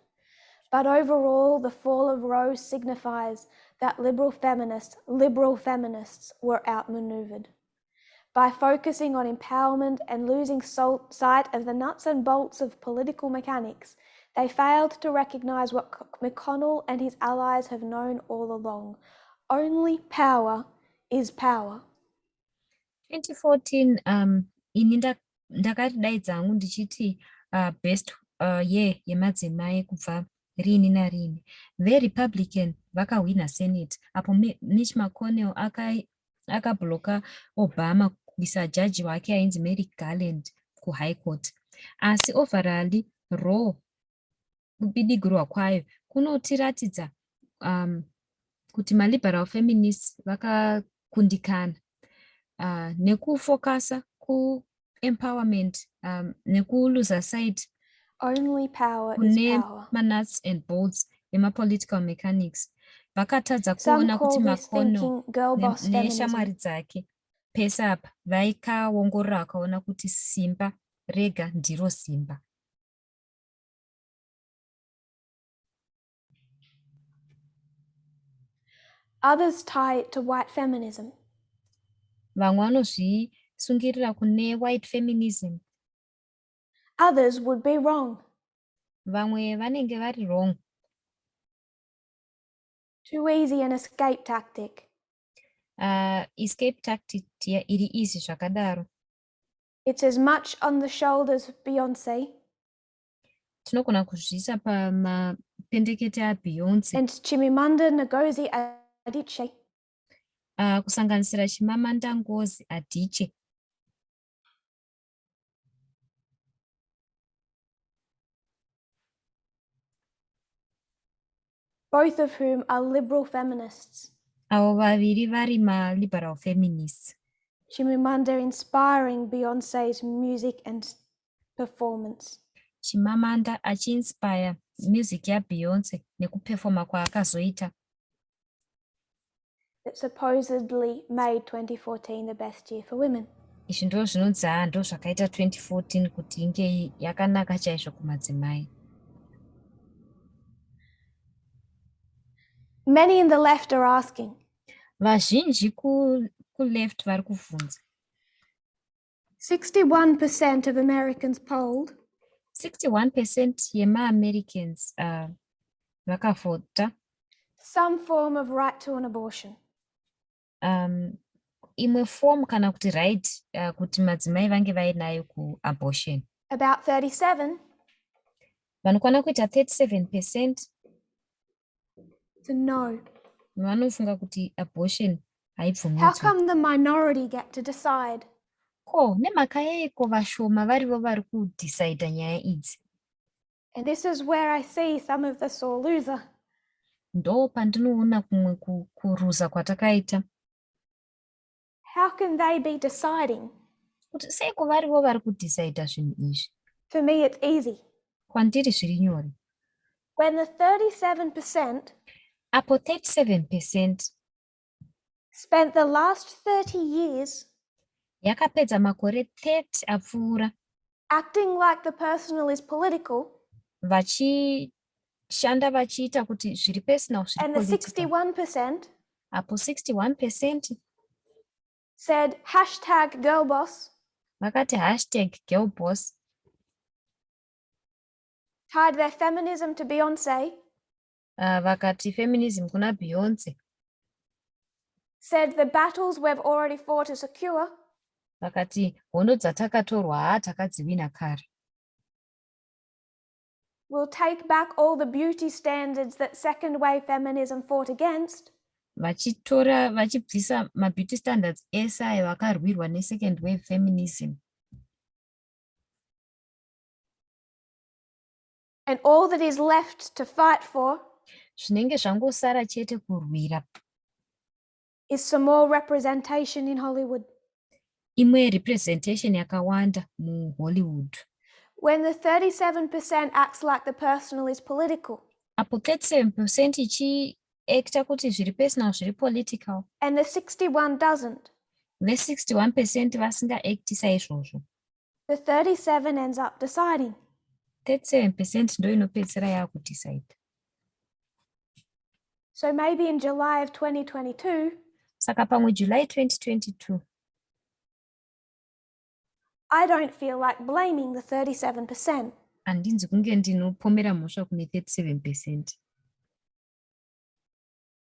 But overall, the fall of Roe signifies that liberal feminists were outmaneuvered. By focusing on empowerment and losing sight of the nuts and bolts of political mechanics, they failed to recognise what McConnell and his allies have known all along. Only power is power.
2014 ini ndakaridaidza hangu ndichiti best year yemadzimai kubva rini narini. VeRepublican vakahwina Senate apo Mitch McConnell akabloka Obama kuisa jaji wake ainzi Merrick Garland kuHigh Court. Asi overall, Roe kubidigirwa kwayo kunotiratidza kuti maliberal feminists vakakundikana nekufokasa kuempowerment nekuluza sight
Only power is
kune
power.
manuts and bolts emapolitical mechanics. Vakatadza
Some
kuona kuti
call this
McConnell
thinking girl boss feminism.
neshamwari dzake Pese apa vaikaongorora vakaona kuti simba rega ndiro simba.
Others tie it to white feminism.
Vamwe vanozvisungirira kune white feminism.
Others would be wrong.
Vamwe vanenge vari wrong.
Too easy an escape tactic.
Escape tactic iri easy zvakadaro.
It's as much on the shoulders of Beyonce.
Tinogona kuzviisa pamapendekete aBeyonce.
And Chimamanda Ngozi Adichie.
Kusanganisira Chimamanda Ngozi Adichie.
Both of whom are liberal feminists.
Avo vaviri vari maliberal feminists.
Chimamanda inspiring Beyonce's music and performance.
Chimamanda achiinspire music yaBeyonce nekupefoma kwaakazoita.
That supposedly made 2014 the best year for women.
Izvi ndo zvinonzi haa ndo zvakaita 2014 kuti inge yakanaka chaizvo kumadzimai.
Many in the left are asking.
Vazhinji kuleft vari kuvhunza.
61% of Americans polled.
61% yemaAmericans vakavhota.
Some form of right to an abortion.
Imwe form kana kuti right kuti madzimai vange vainayo kuabortion.
About 37.
Vanokwana kuita 37%
To no.
Vanofunga kuti abortion haibvumidzwi.
How come the minority get to decide?
Ko nemhaka yeiko vashoma varivo vari kudhisaidha nyaya idzi?
And this is where I see some of the sore loser.
Ndo pandinoona kumwe kuruza kwatakaita.
How can they be deciding?
Kuti seiko varivo vari kudhisaidha zvinhu izvi?
For me it's easy.
Kwandiri zviri nyore.
When the 37%
Apo 37%
spent the last 30 years
yakapedza makore 30 apfuura
acting like the personal is political
vachishanda vachiita kuti zviri personal zviri
and the
political.
61%
Apo 61%
said hashtag girlboss
vakati hashtag girlboss
tied their feminism to Beyonce
vakati feminism kuna Beyonce
said the battles we've already fought are secure
vakati hondo dzatakatorwa haa takadziwina kare.
We'll take back all the beauty standards that second wave feminism fought against.
Vachitora vachibvisa mabeauty standards ese ayo akarwirwa nesecond wave feminism.
And all that is left to fight for
Zvinenge zvangosara chete kurwira
is some more representation in Hollywood.
Imwe representation yakawanda muHollywood.
When the 37% acts like the personal is political.
Apo 37% ichiacta kuti zviri personal zviri political.
And the 61 doesn't.
Ve61% vasingaacti saizvozvo.
The 37 ends up deciding.
37% ndo inopedzisira yaakudecide.
So maybe in July of 2022,
Saka pamwe July 2022,
I don't feel like blaming the 37%.
Handinzi kunge ndinopomera mhosva kune 37%.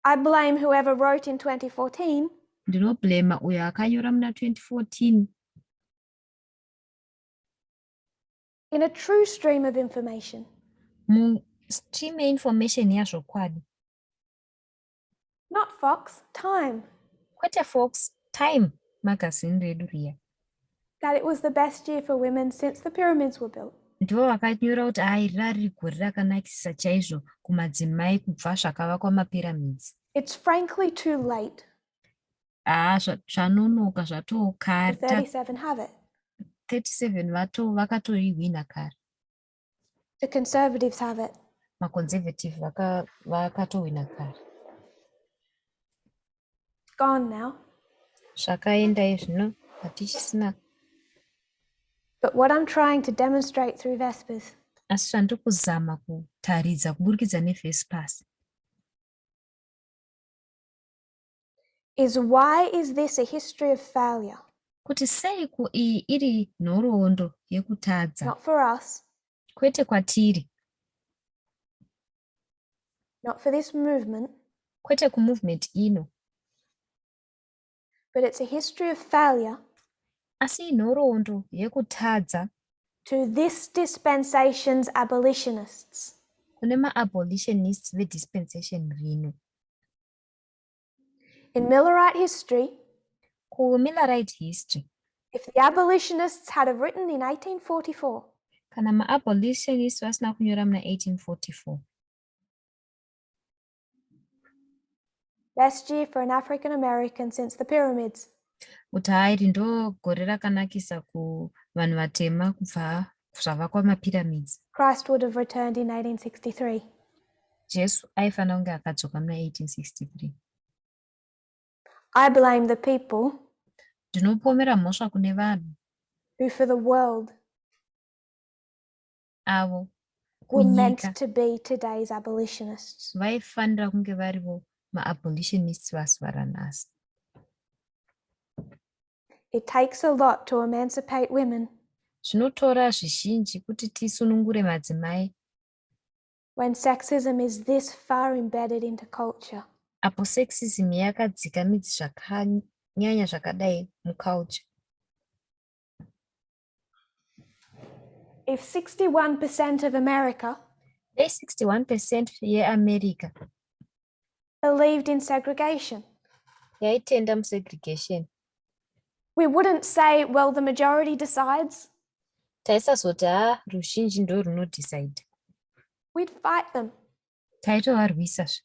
I blame whoever wrote in 2014
Ndinoblema uyo akanyora muna 2014
in a true stream of information.
Mustream yeinformation yazvokwadi.
Not Fox, Time.
Kwete Fox, Time magazine redu riya.
That it was the best year for women since the pyramids were built.
Ndivo vakanyora kuti ai rari gore rakanakisisa chaizvo kumadzimai kubva zvakavakwa mapyramids.
It's frankly too late.
Haa zvanonoka zvatokare.
The 37 have it.
37 vato vakatoihwina kare.
The Conservatives have it.
Maconservative vakatohwina kare.
It's gone now.
Zvakaenda zvino hatichisina.
But what I'm trying to demonstrate through Vespers
Asi zvandiri kuzama kutaridza kuburikidza neVespers
is, why is this a history of failure?
Kuti seiko iyi iri nhoroondo yekutadza?
Not for us,
Kwete kwatiri,
not for this movement,
kwete kumovement ino,
but it's a history of failure
asi inhoroondo yekutadza
to this dispensation's abolitionists.
Kune maabolitionists vedispensation rino.
In Millerite history,
KuMillerite history,
if the abolitionists had have written in 1844,
kana maabolitionists vasina kunyora muna 1844,
"Best year for an African American since the pyramids,"
kuti hairi ndo gore rakanakisa kuvanhu vatema kubva zvavakwa mapyramids,
Christ would have returned in 1863.
Jesu aifanira kunge akadzoka muna 1863.
I blame the people
Ndinopomera mhosva kune vanhu
who, for the world,
avo
were meant
kunyika
to be today's abolitionists.
vaifanira kunge varivo maabolitionists vazuva ranhasi.
It takes a lot to emancipate women
Zvinotora zvizhinji kuti tisunungure madzimai
when sexism is this far embedded into culture.
Apo sexism yakadzika midzi zvakanyanya zvakadai muculture.
If 61% of America
Dai 61% yeAmerica
believed in segregation,
yaitenda musegregation,
we wouldn't say, "Well, the majority decides."
taisazoti ha ruzhinji ndo runodecide.
We'd fight them.
Taitovarwisazve.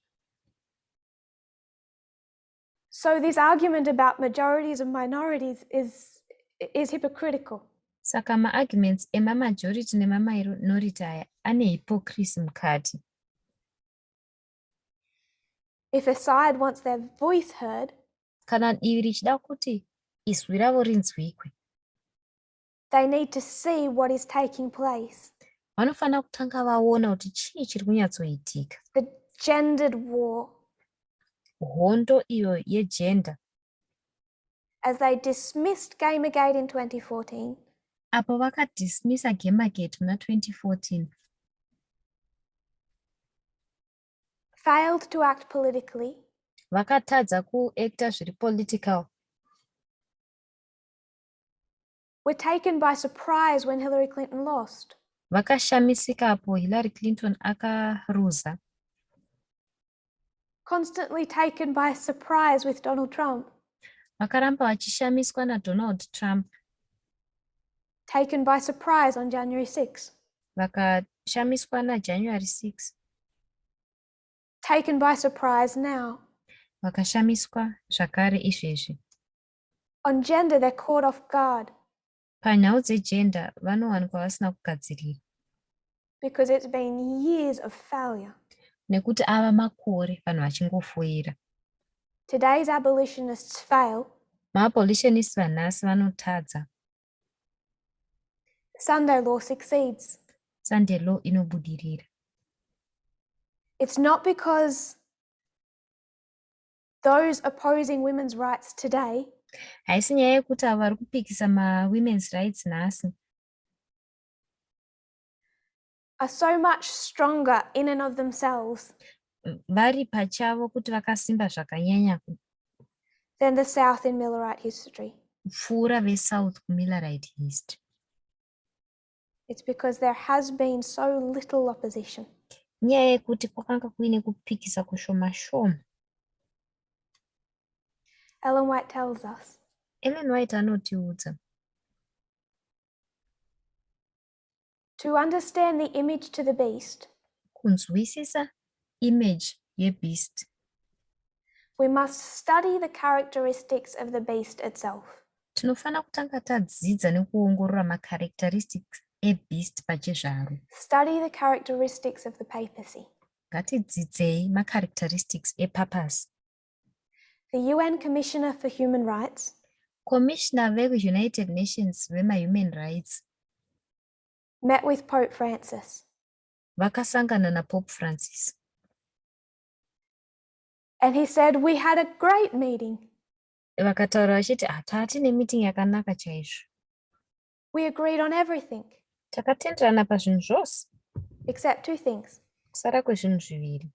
So, this argument about majorities and minorities is hypocritical.
Saka maarguments emamajority nemaminority aya ane hypocrisy mukati.
If a side wants their voice heard,
Kana divi richida kuti izwi ravo rinzwikwe,
they need to see what is taking place,
vanofanira kutanga vaona kuti chii chiri kunyatsoitika,
the gendered war,
hondo iyo yegender,
as they dismissed Gamergate in 2014,
apo vakadismisa Gamergate muna 2014,
failed to act politically,
vakatadza kuacta zviri political,
were taken by surprise when Hillary Clinton lost,
vakashamisika apo Hillary Clinton akaruza,
constantly taken by surprise with Donald Trump,
vakaramba vachishamiswa naDonald Trump,
taken by surprise on January 6,
vakashamiswa naJanuary 6,
taken by surprise now.
Vakashamiswa zvakare izvezvi.
On gender, they're caught off guard
Panhau dzegender vanowanikwa vasina kugadzirira
because it's been years of failure.
Nekuti ava makore vanhu vachingofoira.
Today's abolitionists fail,
Maabolitionists vanhasi vanotadza,
Sunday law succeeds.
Sunday law inobudirira.
It's not because those opposing women's rights today
Haisi nyaya yekuti avo vari kupikisa mawomen's rights nhasi
are so much stronger in and of themselves
vari pachavo kuti vakasimba zvakanyanya
than the South in Millerite history.
Kupfuura veSouth kuMillerite history.
It's because there has been so little opposition.
Nyaya yekuti kwakanga kuine kupikisa kushoma shoma.
Ellen White tells us
Ellen White anotiudza
to understand the image to the beast,
kunzwisisa image yebeast,
we must study the characteristics of the beast itself.
Tinofanira kutanga tadzidza nekuongorora macharacteristics ebeast pachezvaro.
Study the characteristics of the papacy.
Ngatidzidzei macharacteristics epapacy.
The UN Commissioner for Human Rights
Commissioner vekuUnited Nations vemaHuman Rights
met with Pope Francis.
Vakasangana naPope Francis.
And he said, "We had a great meeting.
Vakataura vachiti, "Ah, tatine meeting yakanaka chaizvo.
We agreed on everything
Takatenderana pazvinhu zvose
except two things:
kusara kwezvinhu zviviri: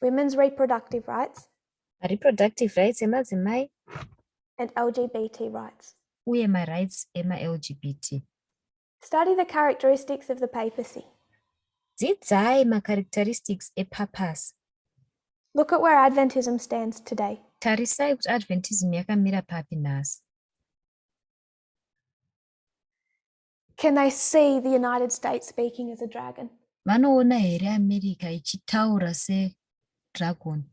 women's reproductive rights
mareproductive rights emadzimai
and LGBT rights."
uye marights emaLGBT.
Study the characteristics of the papacy.
Dzidzai macharacteristics epapacy.
Look at where Adventism stands today.
Tarisai kuti Adventism yakamira papi nhasi.
Can they see the United States speaking as a dragon?
Vanoona here America ichitaura sedragon?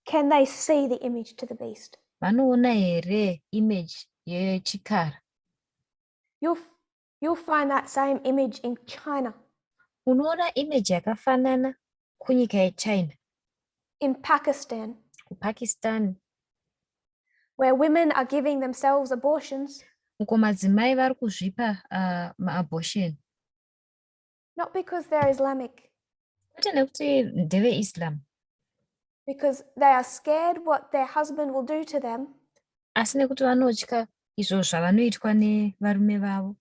Can they see the image to the beast?
Vanoona here image yechikara?
You'll find that same image in China,
Unoona image yakafanana kunyika yeChina,
in Pakistan,
kuPakistan,
where women are giving themselves abortions,
uko madzimai vari kuzvipa maabortion,
not because they're Islamic,
kwete nekuti ndeveIslam,
because they are scared what their husband will do to them
asi nekuti vanotya izvo zvavanoitwa nevarume vavo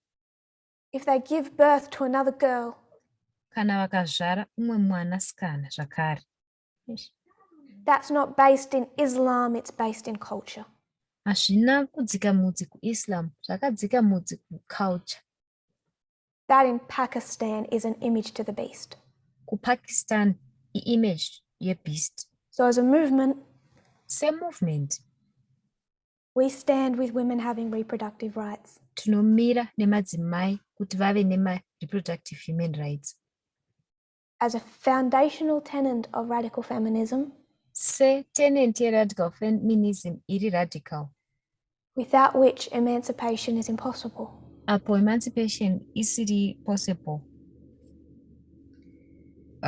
if they give birth to another girl.
Kana vakazvara umwe mwanasikana zvakare. Eish.
That's not based in Islam, it's based in culture.
Hazvina kudzika mudzi kuIslam, zvakadzika mudzi kuculture.
That in Pakistan is an image to the beast.
KuPakistan iimage yebeast.
So, as a movement,
Semovement,
we stand with women having reproductive rights.
Tinomira nemadzimai kuti vave nemareproductive human rights.
As a foundational tenet of radical feminism,
Setenet yeradical feminism iri radical,
without which emancipation is impossible.
Apo emancipation isiri possible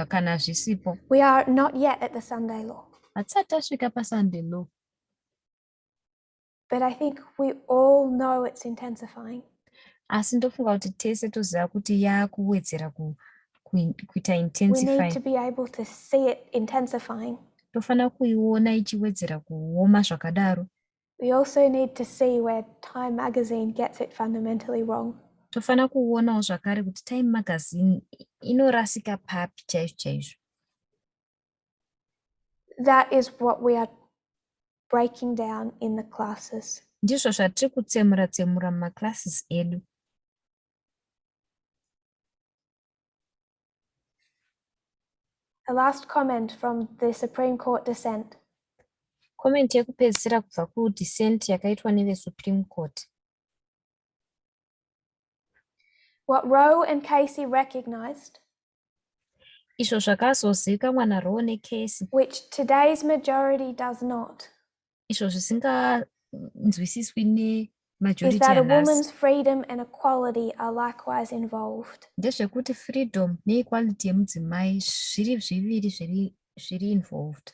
kana zvisipo.
We are not yet at the Sunday law,
Hatisati tasvika paSunday law,
but I think we all know it's intensifying.
Asi ndofunga kuti tese toziva kuti yaakuwedzera kuita
We need
intensify.
to be able to see it intensifying.
Tofanira kuiona ichiwedzera kuoma zvakadaro.
We also need to see where Time magazine gets it fundamentally wrong.
Tofanira kuonawo zvakare kuti Time magazine inorasika papi chaizvo chaizvo.
That is what we are breaking down in the classes.
Ndizvo zvatiri kutsemura tsemura mumaclasses edu.
A last comment from the Supreme Court dissent.
Comment yekupedzisira kubva kudissent yakaitwa neveSupreme Court.
What Roe and Casey recognized,
Izvo zvakazozivikanwa naRoe neCasey,
which today's majority does not,
izvo zvisinganzwisiswi
is
nemajority
that a
yanhasi,
woman's freedom and equality are likewise involved.
Ndezvekuti freedom neequality yemudzimai zviri zviviri zviri involved.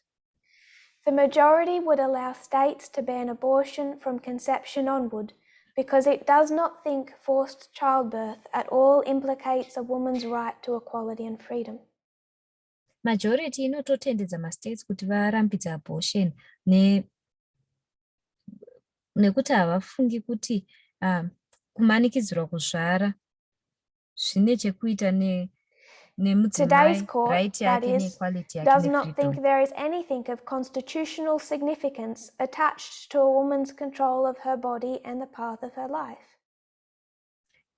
The majority would allow states to ban abortion from conception onward because it does not think forced childbirth at all implicates a woman's right to equality and freedom.
Majority inototendedza mastates kuti varambidze abortion nekuti havafungi kuti kumanikidzirwa kuzvara zvine chekuita nemudzimai,
Today's court,
right
that
yake
is,
neequality yake
does not think
nefreedom.
there is anything of constitutional significance attached to a woman's control of her body and the path of her life.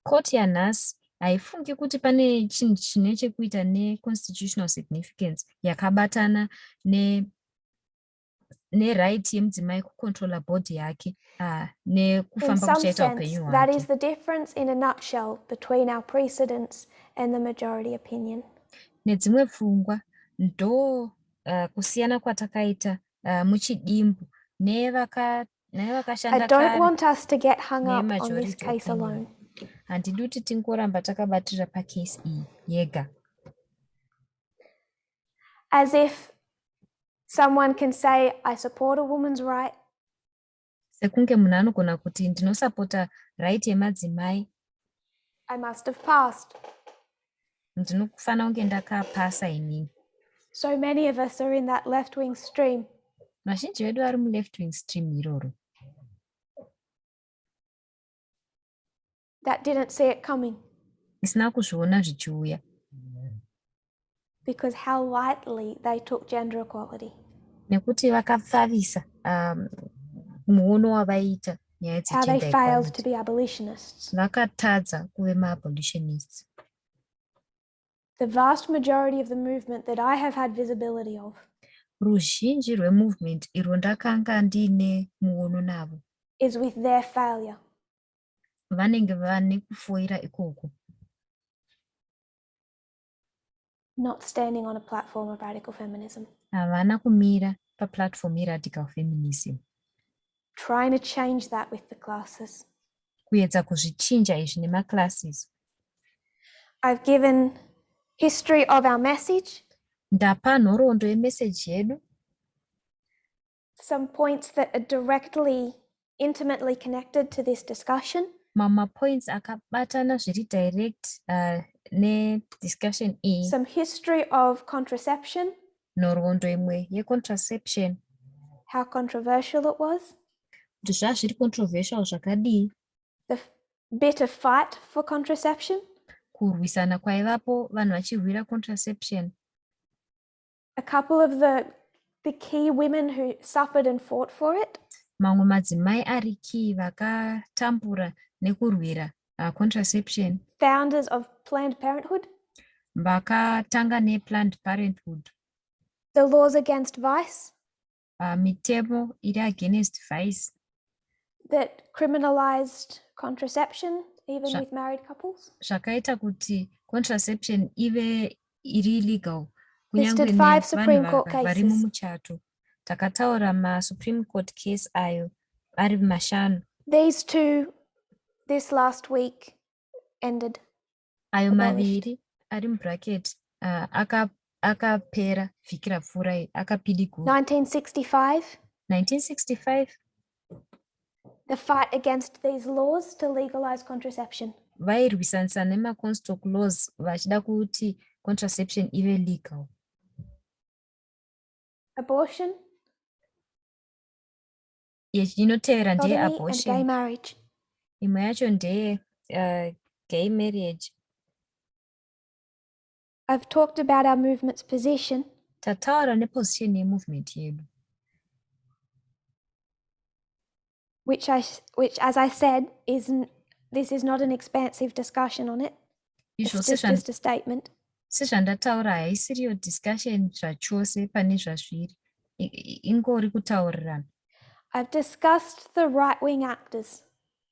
Court yanhasi haifungi kuti pane chinhu chine chekuita neconstitutional significance yakabatana neright yemudzimai kucontrola body yake
In
nekufamba
some
kuchaita
sense,
upenyu
that
hwake.
is the difference in a nutshell between our precedents and the majority opinion.
Nedzimwe pfungwa, ndo kusiyana kwatakaita muchidimbu
I
nevakashanda
don't
kare
want us to get hung up on this
nemajority
case
opinion.
alone.
Handidi kuti tingoramba takabatira pacase iyi yega.
As if someone can say, "I support a woman's right,"
Sekunge munhu anogona kuti ndinosapota right yemadzimai.
I must have passed.
Ndinofanira kunge ndakapasa inini.
So many of us are in that left wing stream.
Vazhinji vedu vari muleft wing stream iroro.
That didn't see it coming.
Isina kuzviona zvichiuya.
Because how lightly they took gender equality.
Nekuti vakapfavisa muono wavaiita nyaya
How they
dzegender
failed to
equality.
Be abolitionists.
Vakatadza kuve maabolitionists.
The vast majority of the movement that I have had visibility of
Ruzhinji rwemovement irwo ndakanga ndiine muono navo
is with their failure.
Vanenge vane kufoira ikoko.
Not standing on a platform of radical feminism,
Havana kumira paplatform yeradical feminism.
Trying to change that with the classes.
Kuedza kuzvichinja izvi nemaclasses.
I've given history of our message,
Ndapa nhoroondo yemeseji yedu,
some points that are directly, intimately connected to this discussion.
Mamwe mapoints akabatana zviri direct nediscussion iyi.
Some history of contraception,
Nhoroondo imwe yecontraception,
how controversial it was,
kuti zvazviri controversial zvakadii,
the bitter fight for contraception,
kurwisana kwaivapo vanhu vachirwira contraception,
a couple of the key women who suffered and fought for it,
mamwe madzimai ari key vakatambura nekurwira contraception,
founders of Planned Parenthood,
vakatanga nePlanned Parenthood,
the laws against vice
mitemo iri against vice
that criminalized contraception, even with married couples.
Zvakaita kuti contraception ive iri illegal kunyange
Listed five Supreme
nevanhu
Court
vari
cases.
Mumuchato. Takataura masupreme court case ayo ari mashanu.
These two, this last week, ended.
Ayo
Abolished.
Maviri ari mubracket akapera vhiki rapfuura iyi akapidigurwa.
1965,
1965,
the fight against these laws to legalize contraception.
Vairwisanisa nemaComstock laws vachida kuti contraception ive legal.
Abortion,
Inotevera
sodomy, and gay
ndeyeabortion.
Marriage.
Imwe yacho ndeye gay marriage.
I've talked about our movement's position,
Tataura neposition yemovement yedu,
which, as I said, isn't. This is not an expansive discussion on it. It's
Izvo
just a statement.
Sezvandataura haisiriyo discussion zvachose pane zvazviri. Ingori kutaurirana.
I've discussed the right wing actors,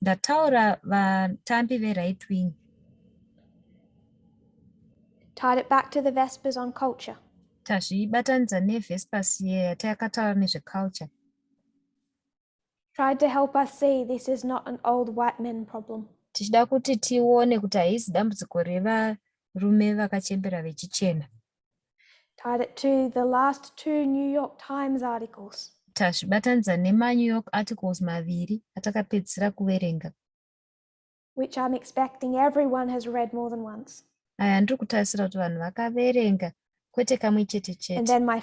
Ndataura vatambi veright wing,
tied it back to the Vespers on culture.
Tazvibatanidza nevespers yatakataura nezveculture,
Tried to help us see this is not an old white men problem.
Tichida kuti tione kuti haisi dambudziko revarume vakachembera vechichena.
Tied it to the last two New York Times articles.
Tazvibatanidza nemaNew York articles maviri atakapedzisira kuverenga,
Which I'm expecting everyone has read more than once.
Aya ndiri kutarisira kuti vanhu vakaverenga kwete kamwe chete
And
chete.
then my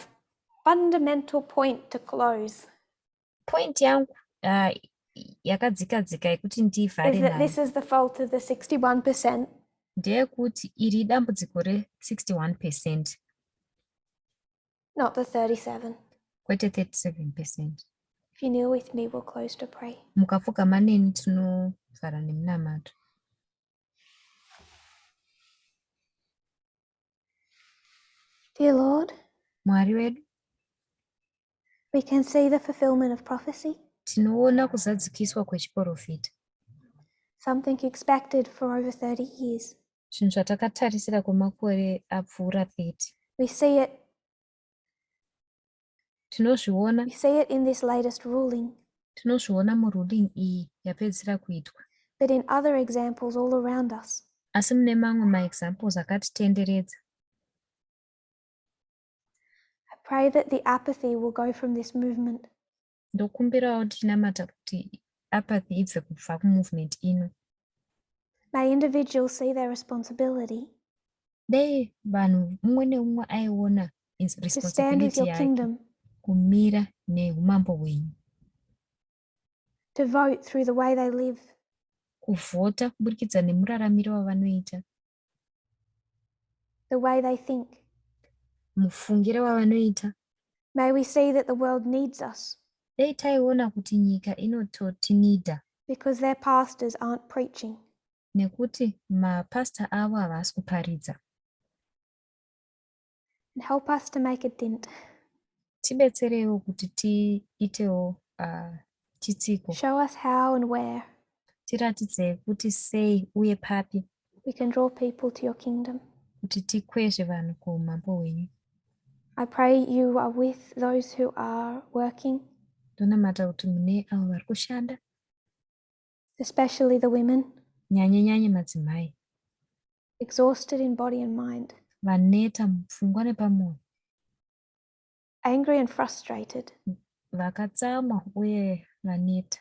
fundamental point to close
Point yangu yakadzika dzika yekuti ndivhare
is that
nayo
this is the fault of the 61%
ndeyekuti iri idambudziko re61 percent,
not the 37.
Kwete 37 percent.
If you kneel with me, we'll close to pray.
Mukapfugama neni tinovhara nemunamato.
Dear Lord,
Mwari wedu,
we can see the fulfillment of prophecy,
tinoona kuzadzikiswa kwechiprofita,
something expected for over 30 years.
Zvinhu zvatakatarisira kwemakore apfuura 30.
We see it,
Tinozviona,
we see it in this latest ruling,
tinozviona muruling iyi yapedzisira kuitwa,
but in other examples all around us.
Asi mune mamwe maexamples akatitenderedza.
I pray that the apathy will go from this movement.
Ndokumbirawo tichinamata kuti apathy ibve kubva kumovement ino.
May individuals see their responsibility
Dai vanhu mumwe neumwe aiona
to stand with
responsibility
your
yake
kingdom,
kumira neumambo hwenyu,
to vote through the way they live,
kuvhota kuburikidza nemuraramiro wavanoita,
the way they think.
Mufungiro wavanoita.
May we see that the world needs us
Dai taiona kuti nyika inototinidha
because their pastors aren't preaching.
Nekuti mapasta avo havasi kuparidza.
And help us to make a dent.
Tibetsereiwo kuti tiitewo chitsiko.
Show us how and where
Tiratidzei kuti sei uye papi
we can draw people to your kingdom.
Kuti tikwezve vanhu kuumambo hwenyu.
I pray you are with those who are working,
Ndonamata kuti mune avo vari kushanda,
especially the women,
nyanye nyanye madzimai,
exhausted in body and mind,
vaneta mupfungwa nepamwoyo,
angry and frustrated
vakatsamwa uye vaneta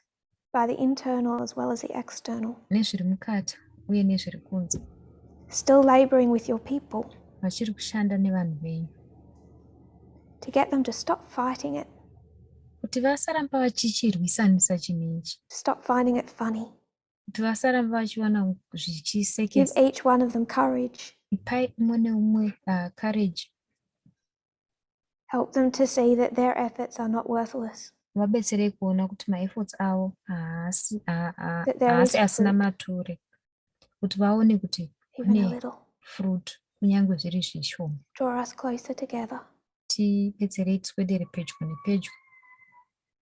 by the internal as well as the external,
nezviri mukati uye nezviri kunze,
still laboring with your people
vachiri kushanda nevanhu venyu
to get them to stop fighting it,
kuti vasaramba vachichirwisanisa chinhu ichi,
to stop finding it funny.
Kuti vasaramba vachiwana
Give
zvichisekesa.
Each one of them courage.
Ipai umwe neumwe courage.
Help them to see that their efforts are not worthless,
Vabetserei kuona kuti maefforts avo haasi
that there is
haasi asina
fruit,
mature, kuti vaone kuti
even a
kune
little.
Fruit kunyange zviri zvishoma.
Draw us closer together,
Tibetserei tiswedere pedyo nepedyo,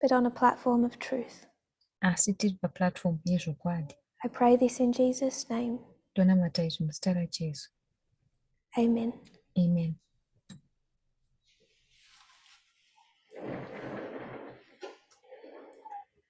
but on a platform of truth.
Asi tiri paplatform yezvokwadi.
I pray this in Jesus' name.
Ndonamata izvi muzita raJesu.
Amen.
Amen.